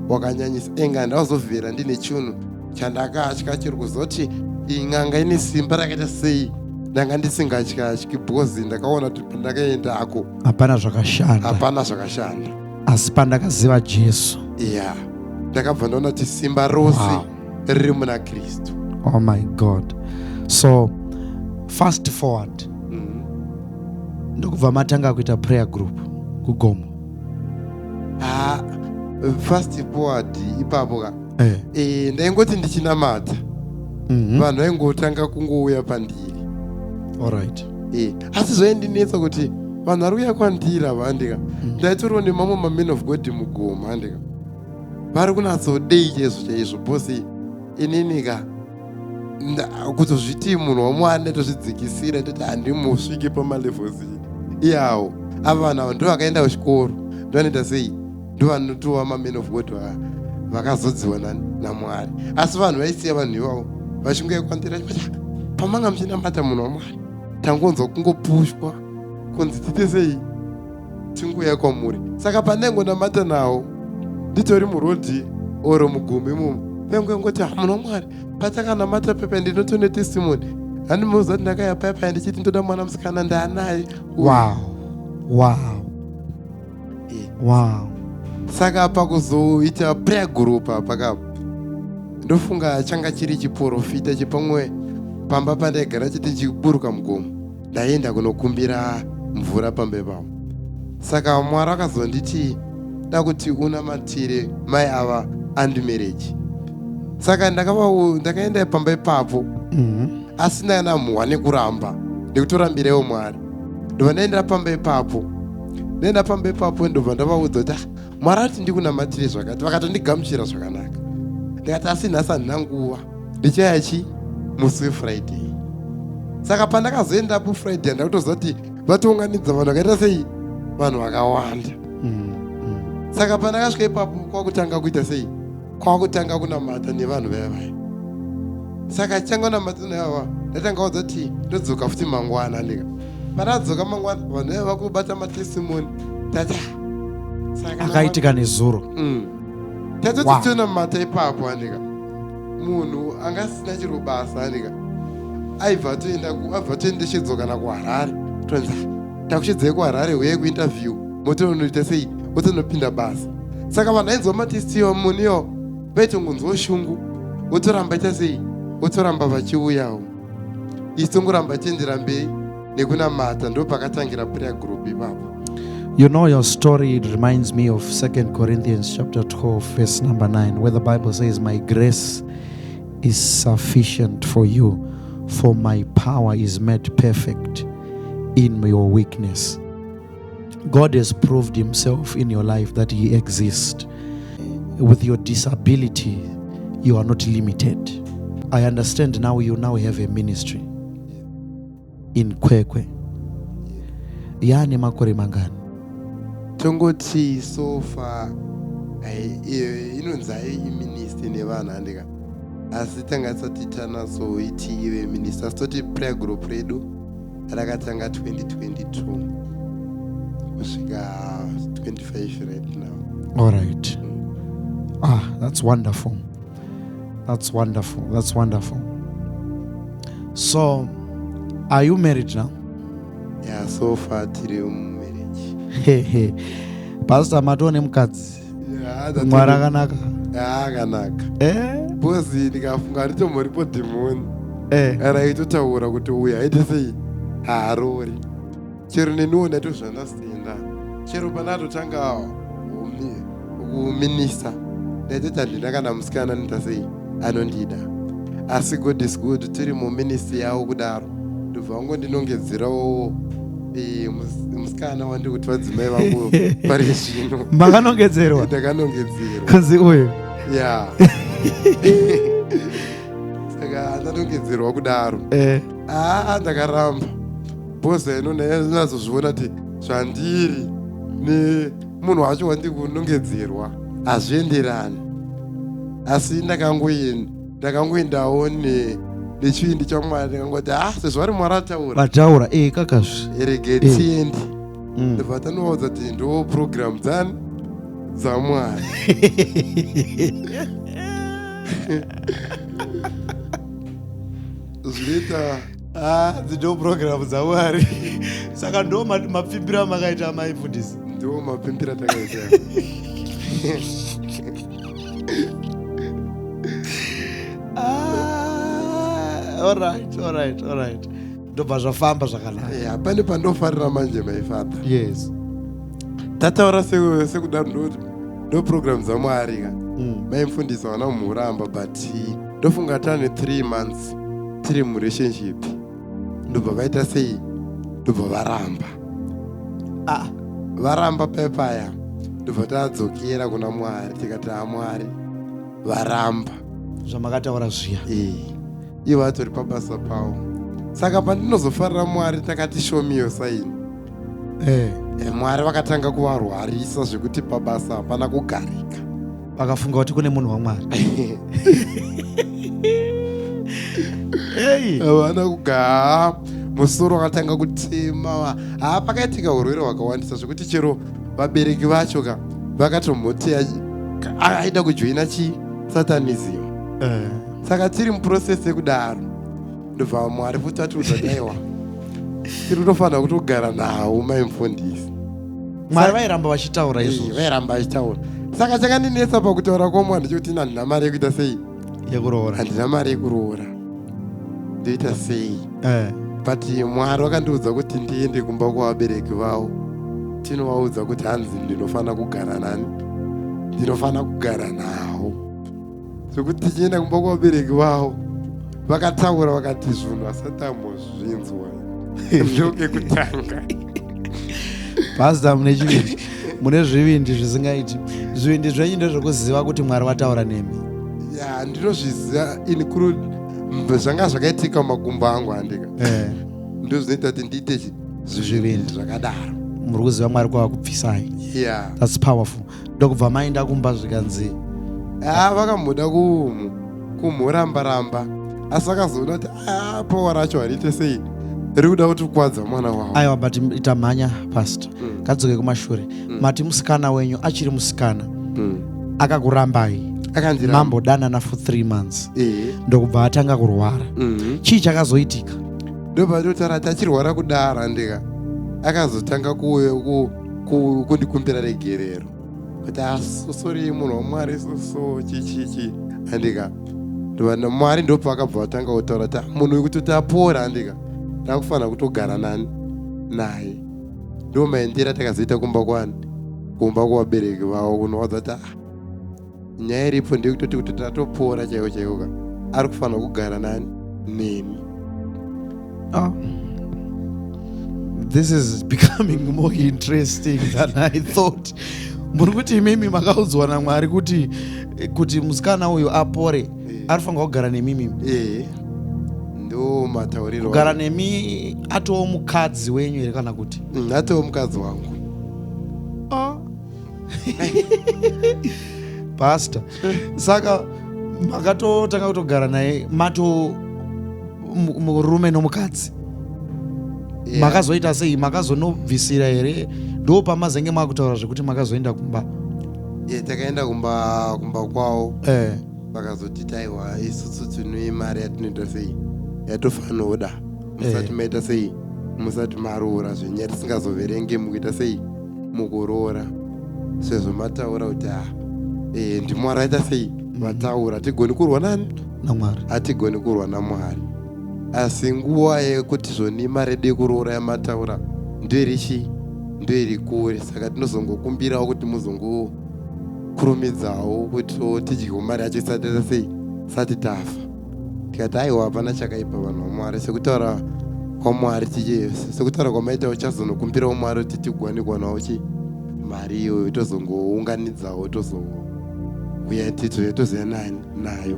wakanyanyisa, enga ndazobvera ndine chinhu chandakatya chiri kuzoti iyi n'anga ine simba rakaita sei. Ndanga ndisingatyatyi because ndakaona kuti pandakaendako hapana zvakashanda. Hapana zvakashanda. Asi pandakaziva Jesu. Ya, ndakabva ndaona kuti simba rose riri muna Kristu. Oh my God. So fast forward, ndokubva matanga kuita prayer group kugomo. Ah, fast forward ipapo ka, ndaingoti ndichinamata, vanhu vaingotanga kungouya pandiri. Alright. Asi zvaindinetsa kuti vanhu vari kuuya kwandiri ava, andika ndaitoriwo nemamwe mamen of God mugomo, andika vari kunatsodei chaizvo chaizvo, because inini ka kutozviti munhu waMwari ndaitozvidzikisira, ndoti handimusviki pamalevels iyawo. Ava vanhu ava ndo vakaenda kuchikoro, ndo vanoita sei, ndo vanotova mamen of God vakazodziwa naMwari. Asi vanhu vaisiya vanhu ivavo vachinguya kwandiri vachiti, "Ah, pamanga muchinamata, munhu waMwari, tangonzwa kungopushwa kunzi tiite sei, tinguya kwamuri." Saka pandaingonamata nawo nditori murodhi oro mugomo imomo, vaingongoti, "Ah, munhu waMwari, patakanamata pepa ndinotone testimony. Handimuziva kuti ndakaya paya ndichiti ndoda mwana musikana, ndaanaye." Saka pakuzoita prayer group apa kapo, ndofunga changa chiri chiprofita chepamwe pamba pandaigara, chiti ndichiburuka mugomo ndaenda kunokumbira mvura pamba ipapo. Saka Mwari akazonditi da kuti unamatire mai ava and marriage. Saka ndakaenda pamba ipapo, asi ndakana nekuramba nekutorambirewo Mwari. Ndobva ndaendera pamba ipapo, ndaenda pamba ipapo, ndobva ndavaudza kuti, "Ah, Mwari ati ndikunamatire zvakati." Vakatondigamuchira zvakanaka. Ndikati, "Asi nhasi handina nguva, ndichaya chi musi weFriday." Saka pandakazoendapo Friday, ndakutoziva kuti vatounganidza vanhu vakaita sei, vanhu vakawanda. Saka pandakasvika ipapo, kwakutanga kuita sei, kwakutanga kunamata nevanhu vaya vaya. Saka chitanga kunamata nevava, ndatanga udza kuti ndodzoka futi mangwana. Ndika pandadzoka mangwana, vanhu vaya vakubata matestimony tata. Saka Akaitika nezuro. Tatoti tonamata ipapo andika munhu anga asina chiro basa andika aibva atoenda abva atoendeshedzwa kana kuharare tonzi takushedzai kuharare huyai kuinterview motonoita sei wotonopinda basa. Saka vanhu ainzwa matestimony iwawo vaitongonzwa shungu votoramba ita sei votoramba vachiuyawo. Isu tongoramba tiendera mberi nekunamata ndo pakatangira prayer group ipapo. You know, your story, it reminds me of 2 Corinthians chapter 12, verse number 9, where the Bible says, My grace is sufficient for you, for my power is made perfect in your weakness. God has proved himself in your life that he exists. With your disability, you are not limited. I understand now you now have a ministry in Kwekwe. Yaane makore mangani? Tongoti so far inonzi ayo iministry nevanhu handika, asi tanga tisati tanatsoiti ive ministry, asi toti prayer group redu rakatanga 2022 kusvika 25 right now. All right. Ah, that's wonderful. That's wonderful. That's wonderful. So, are you married now? Yeah, so far tiri mumarriage. Pastor matone mukadzi. Mwari akanaka. Akanaka. Because ndikafunga ritomboripo dhimoni raitotaura kuti uyu aite sei haarori. Chero neniwo ndaitozvandasenda. Chero pandatotanga kuminista ndaitoti handina kana musikana anoita sei anondida. Asi God is good, tiri muministry yavo kudaro ndobva vangondinongedzerawo musikana wandiri kuti vadzimai vangu pari zvino. Makanongedzerwa? Ndakanongedzerwa. Kunzi uyu? Ya. Saka ndanongedzerwa kudaro. Aa, ndakaramba. Because ino ndazozviona kuti zvandiri nemunhu wacho wandiri kunongedzerwa hazvienderani. Asi ndakangoendawo nechivindi chaMwari, ndakangoti sezvo ari Mwari ataura. Vataura, kakazvi. Rege tiende. Ndobva tanovaudza kuti ndo program dzani dzaMwari. Zvinoita Ndo program dzaMwari. Saka ndo mapfimbiro amakaita maifundisi. Ndo mapfimbiro atakaita. Alright, alright, alright. Ndobva zvafamba zvakanaka. Yeah, pane pandofarira manje my father. Yes. Tataura sekudaro ndo program dzaMwari ka. Maimufundisi vana muramba, but ndofunga tane 3 months tiri murelationship. Ndobva vaita sei? Ndobva varamba. Varamba pepaya. Ndobva tadzokera kuna Mwari tikati aMwari varamba. Zvamakataura zviya. Ivo vatori pabasa pavo. Saka pandinozofarira Mwari takati show me your sign. Mwari vakatanga kuvarwarisa zvekuti pabasa hapana kugarika. Vakafunga kuti kune munhu waMwari. Havana kugara, musoro wakatanga kutema. Pakaitika urwere hwakawandisa zvekuti chero vabereki vacho ka vakatomboteya aida kujoina chi satanism. Saka tiri muprocess yekudaro ndobva Mwari futi atiudza daiwa tiri kutofanira kutogara nawo maimufundisi. Mwari vairamba vachitaura izvozvo. Vairamba vachitaura. Saka chakandinetsa pakutaura kwomwana ndechekuti handina mari yekuita sei? Yekuroora. Handina mari yekuroora. Ndoita sei? But Mwari vakandiudza kuti ndiende kumba kwavabereki vavo. Tinovaudza kuti hanzi ndinofanira kugara nani? Ndinofanira kugara navo. Zvekuti tichienda kumba kwavabereki vavo vakataura vakati zvinhu asati ambozvinzwa. Ndokekutanga. Pastor mune chivindi. Mune zvivindi zvisingaiti. Zvivindi zvenyu ndezvekuziva kuti Mwari vataura nemi. Ya, ndinozviziva include zvanga zvakaitika mumakumbo angu handika. Ndozvinoita kuti ndiite zvivindi zvakadaro. Muri kuziva Mwari kwava kubvisai. Yeah. That's powerful. Ndokubva maenda kumba zvikanzi vakamboda kumuramba ramba asi vakazoona kuti power racho hariite sei riri kuda kuti kukwadza mwana wavo. Aiwa, but itamhanya pastor. Ngadzoke kumashure. Mati musikana wenyu achiri musikana. Akakurambai? Akandiramba. Mambodanana for 3 months. Ehe. Ndokubva atanga kurwara. Chii chakazoitika? Ndobva totaura tachirwara kudaro, andika akazotanga kundikumbira regerero kuti asosori munhu waMwari, soso chichichi, andika. Ndobva Mwari ndopaakabva vatanga kutaura kuti, "Ah, munhu uyu kuti apora, andika, ndakufanira kutogara nani naye." Ndo maendera takazoita kumba kwani, kumba kuvabereki vavo, kunowadza kuti, "Ah, nyaya iripo ndeyekutoti kuti tatopora chaiko chaiko ka, ari kufanira kugara nani neni." Oh. This is becoming more interesting than I thought. Muri kuti imimi makaudzwa naMwari kuti musikana uyu apore, arifanira kugara nemimi? Ee, ndo matauriro. Kugara nemi atoo mukadzi wenyu here kana kuti? Atoo mukadzi wangu. Oh. Pastor, saka makatotanga kutogara naye mato murume nomukadzi? Yeah. Makazoita sei? Makazonobvisira here? Ndo pamazenge makutaura zvekuti makazoenda kumba? Yeah, takaenda kumba kwavo. Vakazoti, "Taiwa, isusu tine mari yatinoita sei, yatofanoda musati maita sei, musati maroora zvenyu, yatisingazoverenge mukuita sei, mukuroora, sezvo mataura kuti ah, ndiMwari aita sei, vataura, hatigoni kurwa nani?" NaMwari. Hatigoni kurwa naMwari, asi nguva yekuti zvoni mari yedu yekuroora yamataura ndoiri chii, ndoiri kure, saka tinozongokumbirawo kuti muzongokurumidzawo kuti tidyewo mari yacho isati taita sei, sati tafa. Tikati, "Aiwa, hapana chakaipa, vanhu vaMwari, sekutaura kwaMwari tiche, sekutaura kwamaita, uchazonokumbirawo Mwari kuti tigwane kuwanawo chi mari iyoyo, tozongounganidzawo, tozouya tozoya nayo."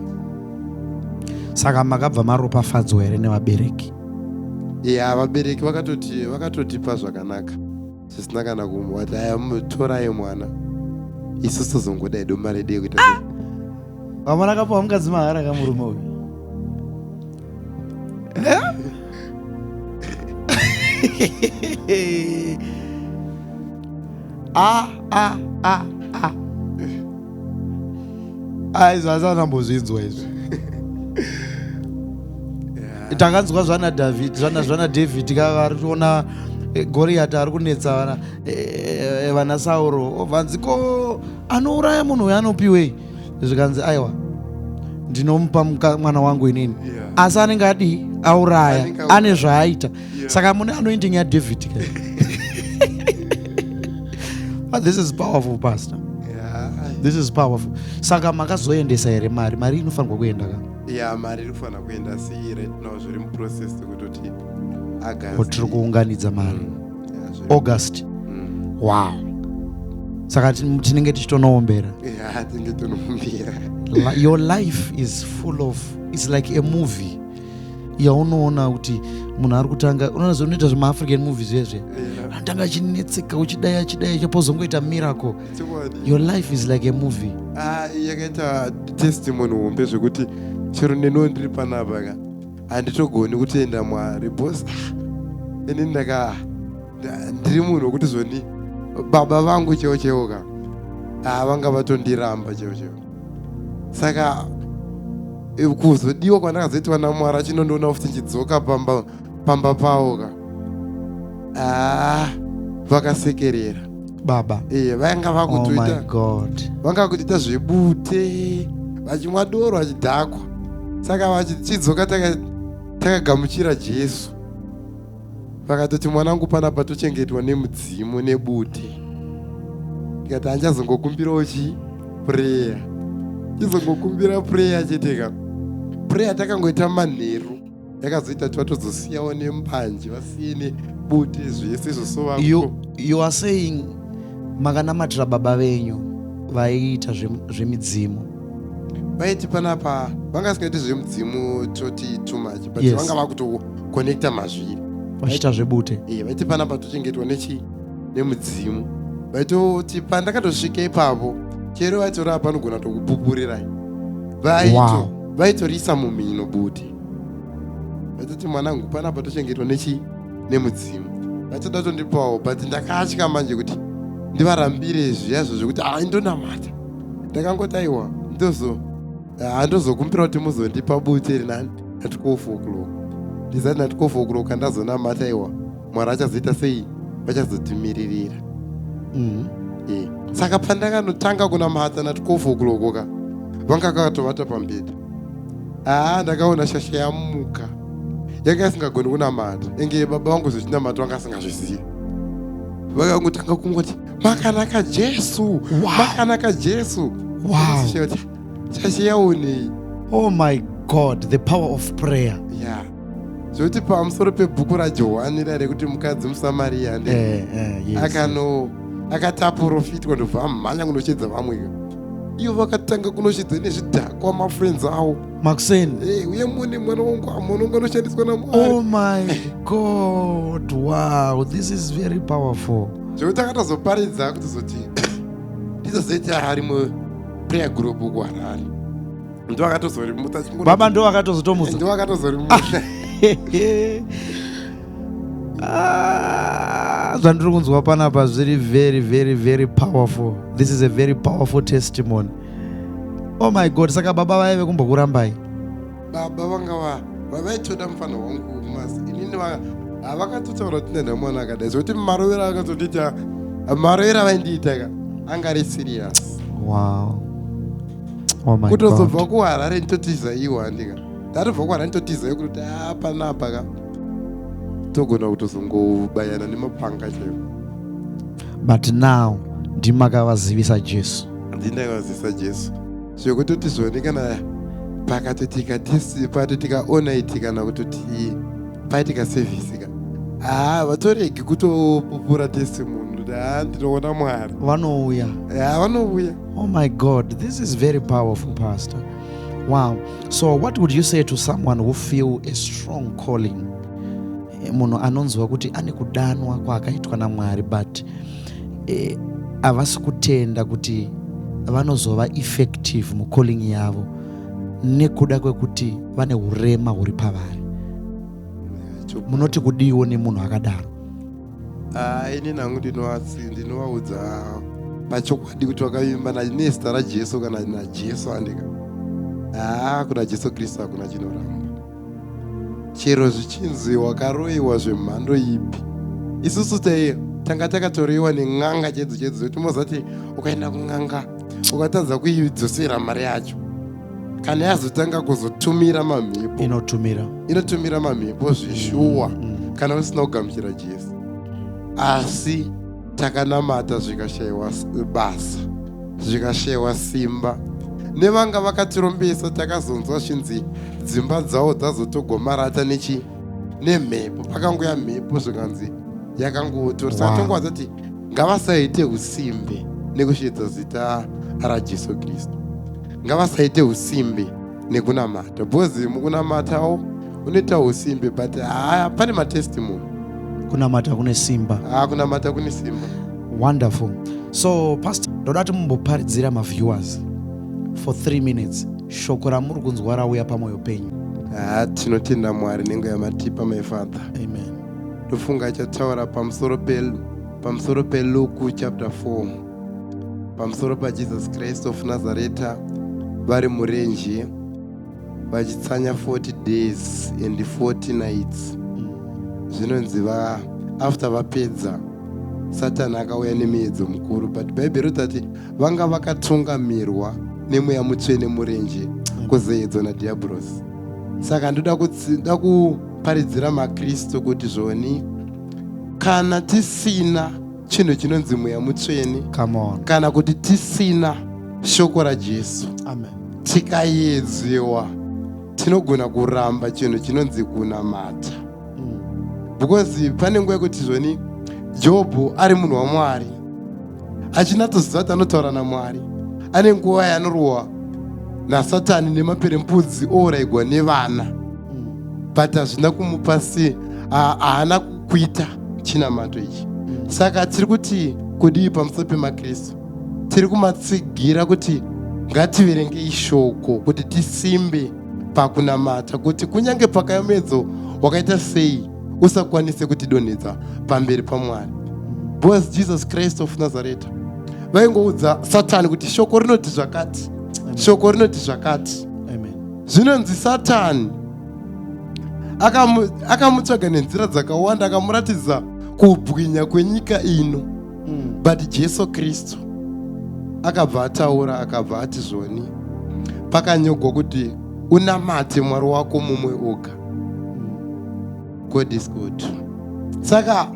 Saka makabva maropafadzwa here nevabereki? Ya, vabereki vakatotipa zvakanaka zvisina kana kumwati, "Aya, torai mwana, isusu tozongoda hedu mari yedu yekuita sei." Vamwe rakapiwa mukadzi mahara kamurume uyu. Eh? Ah, ah, ah, ah. Ah, izvi hasanambozvinzwa izvi. Takanzwa zvana David, zvana David ka, vari kuona Goriati ari kunetsa vana Sauro, obvanzi, "Ko anouraya munhu uyu anopiwei?" Zvikanzi, "Aiwa, ndinomupa mwana wangu inini." Asi anenge adii? Auraya. Anenge auraya. Ane zvaaita. Saka mune anointing yaDavid ka. But this is powerful, pastor. This is powerful. Saka makazoendesa here mari? Mari inofanirwa kuenda ka? Ya, mari iri kufanira kuenda, asi right now zviri muprocess kutoti August. Tiri kuunganidza mari. Yeah, August. Wow, saka tinenge tichitonoombera. Ya, tinge tonombera. Your life is full of, it's like a movie yaunoona kuti munhu ari kutanga, unoona zvinoita zvemaAfrican movies zvezve, anotanga achinetseka, uchidai, achidai, chapozongoita miracle. Chokwadi. Your life is like a movie. Ah, yakaita testimony hombe zvekuti chero neniwo ndiri panapa ka, handitogoni kutenda Mwari because ini ndiri munhu wekuti zvoni baba vangu chaivo chaivo ka, ah, vanga vatondiramba chaivo chaivo. Saka kuzodiwa kwandakazoitwa naMwari achinondiona futi nchidzoka pamba pavo ka, ah, vakasekerera. Baba? Vanga Oh my vakutoita God. Vanga kutoita zvebute, vachimwa doro, vachidhakwa. Saka vachidzoka takagamuchira Jesu, vakatoti, "Mwanangu, panapa tochengetwa nemudzimu nebute." Ndikati, "Handichazongokumbirawo chi prayer, chizongokumbira prayer chete ka." Prayer takangoita manheru, yakazoita kuti vatozosiyawo nembanje, vasiye nebute, zvese zvosova. You are saying makanamatira baba venyu vaiita zvemidzimu? Vaiti panapa vanga vasingaiti zvemudzimu toti too much, but vanga vakutokonekta mazviri. Vachiita zvebute. Vaiti panapa tochengetwa nechi nemudzimu. Vaitoti pandakatosvika ipapo, chero vaitora panogona tokupupurirai. Vaito Vaitorisa mumhino bute, vaitoti, "Mwanangu, panapa tochengetwa nechi nemudzimu." Vaitoda tondipawo, but ndakatya manje kuti ndivarambire zviyazvo zvekuti, "Ai, ndonamata." Ndakangoti aiwa, ndozo handozokumbira kuti muzondipa bute rinani na 12 o'clock. Ndisati na 12 o'clock andazonamata, aiwa, Mwari achazoita sei, vachazotimiririra. Saka pandakanotanga kunamata na 12 o'clock ka, vanga kakatovata pambedha. Haa, ndakaona shasha yamuka yanga isingagoni kunamata. Enge baba vangu zvechinamata vanga asingazvizivi. Vakangotanga kungoti, "Makanaka Jesu." "Makanaka Jesu." Shasha yaonei? Oh my God, the power of prayer. Ya, zvokuti pamusoro pebhuku raJohani ra rekuti mukadzi muSamariya ndi akano akati aprofitwa, ndobva amhanya kunoshedza vamwe. Ivo vakatanga kunoshedza nezvidhakwa, mafriends avo. Makuseni. Eh, uye mune mwana wangu, mwana wangu anoshandiswa naMwari. Oh my God, wow, this is very powerful. Zvekuti akatozoparidza kutozoti ndizozoita rimwe prayer group kuHarare, ndo akatozorimutsa. Baba ndo akatozotomutsa. Ndo akatozorimutsa. Ah, zvandiri kunzwa panapa zviri very, very, very powerful. This is a very powerful testimony. Oh my God. Saka baba vaive kumbokurambai? Baba vanga vaitoda mufana wangu masi. Inini havakatotaura kuti ndenda mwana akadai, zvekuti marovero akatotiita, marovero avaindiita ka, anga ari serious. Wow, oh my Kutozobva God. kuHarare nditotiza iwo, handika ndatobva kuHarare nditotiza iyo, kuti a panapa ka togona kutozongobayana nemapanga chaivo. But now ndimakavazivisa Jesu. Ndindakavazivisa Jesu, zvekutoti zvoni kana pakatotika patotika onaiti kana kutoti paitika service ka, haa, vatoregi kutopupura testimony kuti haa, ndinoona Mwari. Vanouya. Haa, vanouya. Oh my God, this is very powerful, Pastor. Wow. So what would you say to someone who feel a strong calling? Munhu anonzwa kuti ane kudanwa kwaakaitwa naMwari, but havasi kutenda kuti vanozova effective mucalling yavo nekuda kwekuti vane urema huri pavari. Munoti kudiwo nemunhu akadaro? Ah, ini nangu ndinovaudza pachokwadi kuti vakavimba nezita raJesu kana naJesu, andika haa, kuna Jesu Kristu hakuna chinoramba. Chero zvichinzi wakaroyiwa zvemhando ipi, isusu taiyo tanga takatoroyiwa nen'anga chedzo chedzo, zekuti mozati ukaenda kun'anga ukatadza kuidzosera mari yacho, kana yazotanga kuzotumira mamhepo, Inotumira. Inotumira mamhepo zvishuwa kana usina kugamuchira Jesu. Asi takanamata zvikashayiwa basa, zvikashayiwa simba. Nevanga vakatirombesa, takazonzwa zvinzi dzimba dzavo dzazotogomarata nechi nemhepo. Pakangoya mhepo, zvikanzi yakangotora. Saka tongowadza kuti ngavasaite usimbe nekusvedza zita raJesu Kristu, ngavasaite usimbe nekunamata, because mukunamatawo unoita usimbe, but haya, pane matestimony. Kunamata kune simba. Haa, kunamata kune simba. Wonderful. So Pastor, ndoda kuti mumboparidzira maviewers for 3 minutes shoko ramuri kunzwa rauya pamwoyo penyu. Haa, tinotenda Mwari nenguva yamatipa, my father. Amen. Ndofunga achataura pamusoro peLuke chapter 4, pamusoro paJesus Christ of Nazareta vari murenje vachitsanya 40 days and 40 nights. Zvinonzi after vapedza, Satani akauya nemiedzo mukuru, but Bhaibheri rotati vanga vakatungamirwa neMweya Mutsvene murenje kuzoedzwa nadhiabhurosi. Saka ndoda kuparidzira maKristu kuti zvoni kana tisina chinhu chinonzi Mweya Mutsvene, Come on. kana kuti tisina shoko raJesu, Amen. tikaedzwa tinogona kuramba chinhu chinonzi kunamata, because pane nguva yekuti zvoni Jobho ari munhu waMwari, achinatsoziva kuti anotaura naMwari, ane nguva yaanorohwa naSatani nemaperembudzi, ourayigwa nevana, but hazvina kumupa si haana kuita chinamato ichi. Saka tiri kuti kudii pamusoro pemaKristu? Tiri kumatsigira kuti ngativerengei shoko kuti tisimbe pakunamata, kuti kunyange pakaemedzo wakaita sei usakwanise kutidonhedza pamberi paMwari, because Jesus Christ of Nazareth Vaingoudza Satani kuti shoko rinoti zvakati, shoko rinoti zvakati. Zvinonzi Satani akamutsvaga nenzira dzakawanda, akamuratidza kubwinya kwenyika ino. But Jesu Kristu akabva ataura, akabva ati zvoni pakanyogwa kuti unamate Mwari wako mumwe oga. God is good. Saka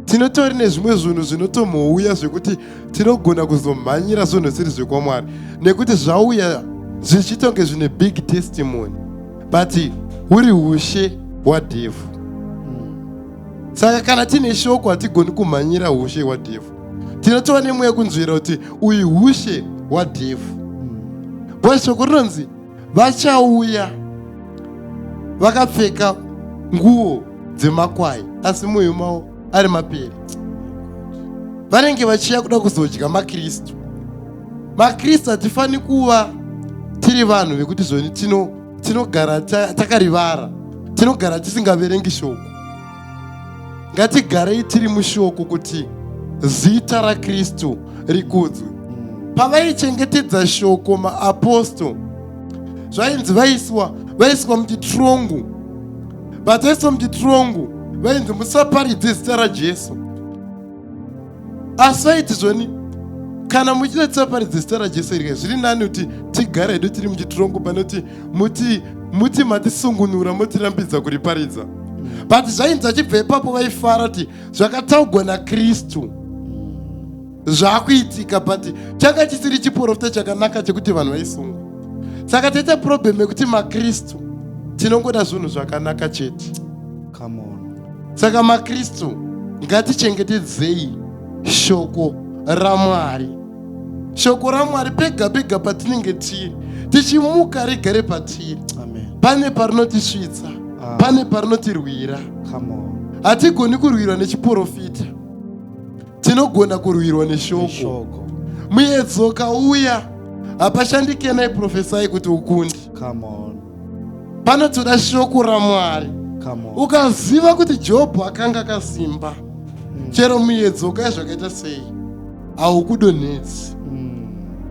tinotori nezvimwe zvinhu zvinotomouya zvekuti tinogona kuzomhanyira zvinhu zvisiri zvekwaMwari, nekuti zvauya zvichitonge zvine big testimony, but huri ushe hwadhevhu. Saka kana tine shoko hatigoni kumhanyira ushe hwadhevhu. Tinotova nemweya kunzvera kuti uyu ushe hwadhevhu, because shoko rinonzi vachauya vakapfeka nguo dzemakwai asi mwoyo mavo ari mapere. Vanenge vachiya kuda kuzodya maKristu. MaKristu hatifani kuva tiri vanhu vekuti zvoni tinogara takarivara, tinogara tisingaverengi shoko. Ngatigarei tiri mushoko kuti zita raKristu rikudzwe. Pavaichengetedza shoko maaposto, zvainzi vaiswa muchitrongu. But vaiswa muchitrongu vainzi musaparidze zita raJesu. Asi vaiti zvoni kana muchida tisaparidze zita raJesu iri, zviri nani kuti tigare hedu tiri muchitrongo pane kuti muti matisungunura motirambidza kuriparidza. But zvainzi achibva ipapo vaifara kuti zvakataugwa naKristu zvakuitika, but changa chisiri chiprofita chakanaka chekuti vanhu vaisungwa. Saka taita problem yekuti maKristu tinongoda zvinhu zvakanaka chete. Come on. Saka maKristu ngatichengetedzei shoko raMwari. Shoko raMwari pega pega patinenge tiri, tichimuka rigare patiri. Amen. Pane parinotisvitsa, pane parinotirwira. Come on. Hatigoni kurwirwa nechiprofita, tinogona kurwirwa neshoko. Shoko. Muedzo kauya, hapashandike nai prophesy kuti ukunde. Come on. Panotoda shoko raMwari. Come on. Ukaziva kuti Jobho akanga akasimba, chero muedzo ukaya zvakaita sei haukudonhedzi.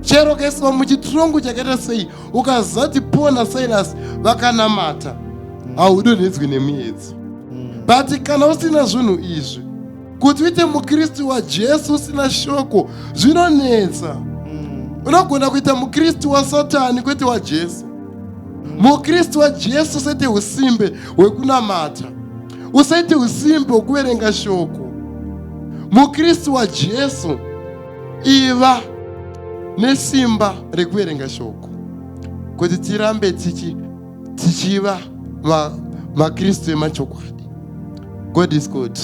Chero ukaiswa muchitrongo chakaita sei, ukaziva kuti Paul naSilas vakanamata, haudonhedzwi nemuedzo. But kana usina zvinhu izvi, kuti uite muKristu waJesu usina shoko zvinonetsa. Unogona kuita muKristu waSatani kwete waJesu. MuKristu waJesu usaite usimbe hwekunamata, usaite usimbe hwekuverenga shoko. MuKristu waJesu iva nesimba rekuverenga shoko kuti tirambe tichiva maKristu emachokwadi. God is good.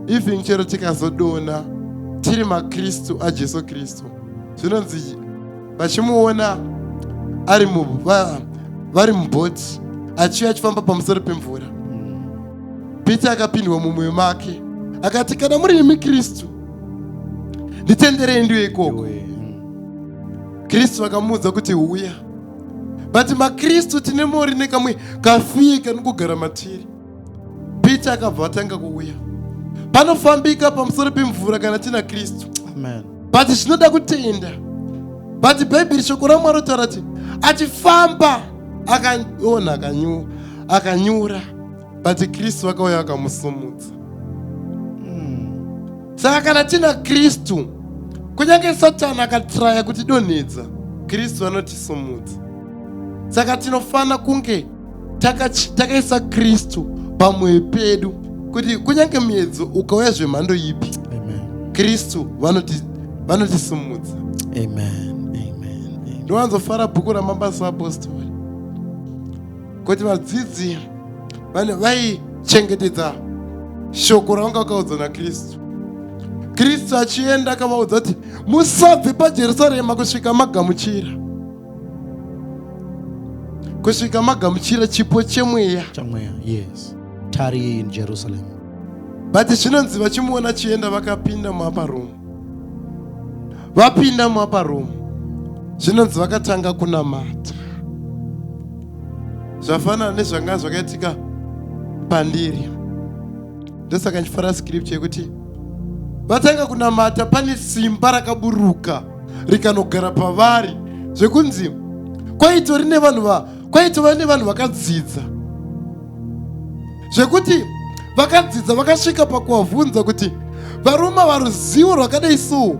Even chero tikazodona tiri maKristu aJesu Kristu, zvinonzi vachimuona ari vari mubhoti achiuya achifamba pamusoro pemvura, Peter akapindwa mumwoyo make akati, kana muri imi Kristu, nditenderei ndiwe ikoko. Kristu akamuudza kuti uya. But maKristu tine mori nekamwe kafiye kanogara matiri. Peter akabva atanga kuuya. Panofambika pamusoro pemvura kana tina Kristu. Amen. But zvinoda kutenda. But Bhaibheri shoko raMwari rotaura kuti achifamba akaona akanyura, but Kristu akauya akamusumudza. Saka kana tina Kristu, kunyange Satani akatraya kutidonhedza, Kristu anotisumudza. Saka tinofana kunge takaisa Kristu pamwoyo pedu kuti kunyange muedzo ukauya zvemhando ipi, Amen. Kristu vanotisumudza. Amen. Amen. Amen. Ndinowanzofara bhuku raMabasa Apostori kuti vadzidzi vaichengetedza shoko ravanga vakaudzwa naKristu. Kristu achienda akavaudza kuti musabve paJerusarema kusvika magamuchira chipo chemweya. Chamweya, yes. Tarry in Jerusalem. But zvinonzi vachimuona achienda vakapinda muupper room. Vapinda muupper room, zvinonzi vakatanga kunamata. Zvafanana nezvanga zvakaitika pandiri. Ndosaka ndichifara scripture yekuti Vatanga kunamata, pane simba rakaburuka rikanogara pavari, zvekunzi kwaitori nevanhu kwaitova nevanhu vakadzidza, zvekuti vakadzidza vakasvika pakuvabvunza kuti varume varuzivo rwakadai so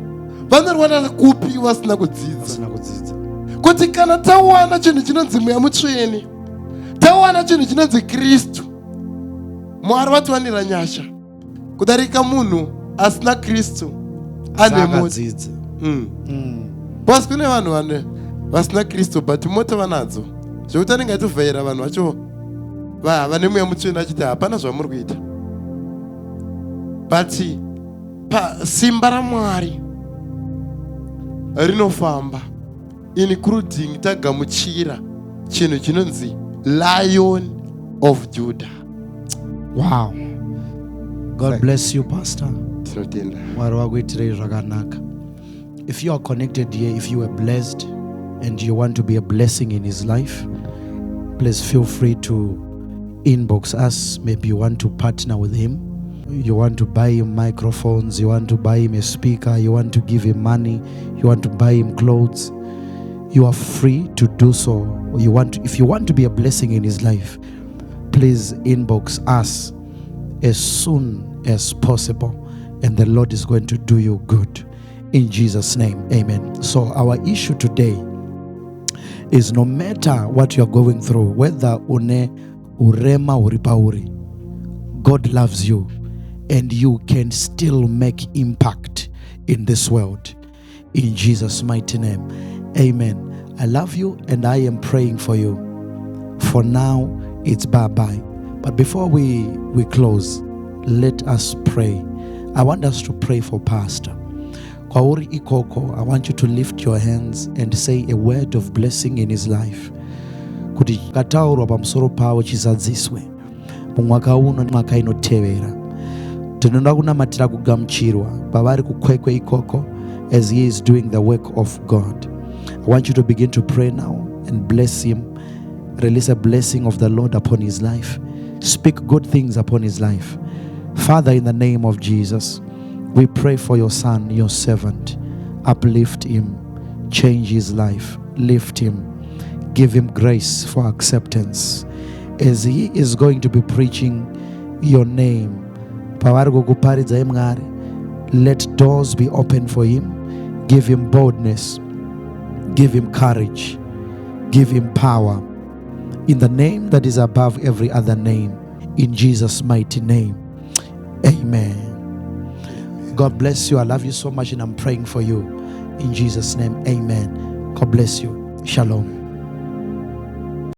vanorwana kupi vasina kudzidza? Vasina kudzidza. Kuti kana tawana chinhu chinonzi Mweya Mutsvene, tawana chinhu chinonzi Kristu, Mwari vatiwanira nyasha kudarika munhu asina Kristu ane mota. Akadzidza. Because kune vanhu vane vasina Kristu but mota vanadzo, zvekuti anenge achitovhaira vanhu vacho vane Mweya Mutsvene achiti hapana zvamuri kuita. But pasimba raMwari rinofamba, including tagamuchira chinhu chinonzi Lion of Judah. Wow, God bless you, Pastor. Tinotenda. Mwari wakuitirei zvakanaka. If you are connected here, if you were blessed and you want to be a blessing in his life, please feel free to inbox us. Maybe you want to partner with him, you want to buy him microphones, you want to buy him a speaker, you want to give him money, you want to buy him clothes, you are free to do so. If you want to be a blessing in his life, please inbox us as soon as possible, and the Lord is going to do you good in Jesus' name. Amen. So our issue today is, no matter what you're going through, whether une urema huri pauri, God loves you and you can still make impact in this world, in Jesus' mighty name. Amen. I love you and I am praying for you. For now, it's bye bye. But before we close, let us pray. I want us to pray for Pastor. Kwauri ikoko, I want you to lift your hands and say a word of blessing in his life, kuti kataurwa pamusoro pavo chizadziswe mumwaka uno, mwaka inotevera. Tinoda kunamatira kugamuchirwa pavari kuKwekwe ikoko as he is doing the work of God. I want you to begin to pray now and bless him. Release a blessing of the Lord upon his life. Speak good things upon his life. Father, in the name of Jesus, we pray for your son, your servant. Uplift him, change his life, lift him, give him grace for acceptance as he is going to be preaching your name. Pavari kukuparidzai Mwari, let doors be open for him. Give him boldness, give him courage, give him power, in the name that is above every other name, in Jesus' mighty name. Amen. God bless you. I love you so much and I'm praying for you, in Jesus' name. Amen. God bless you. Shalom.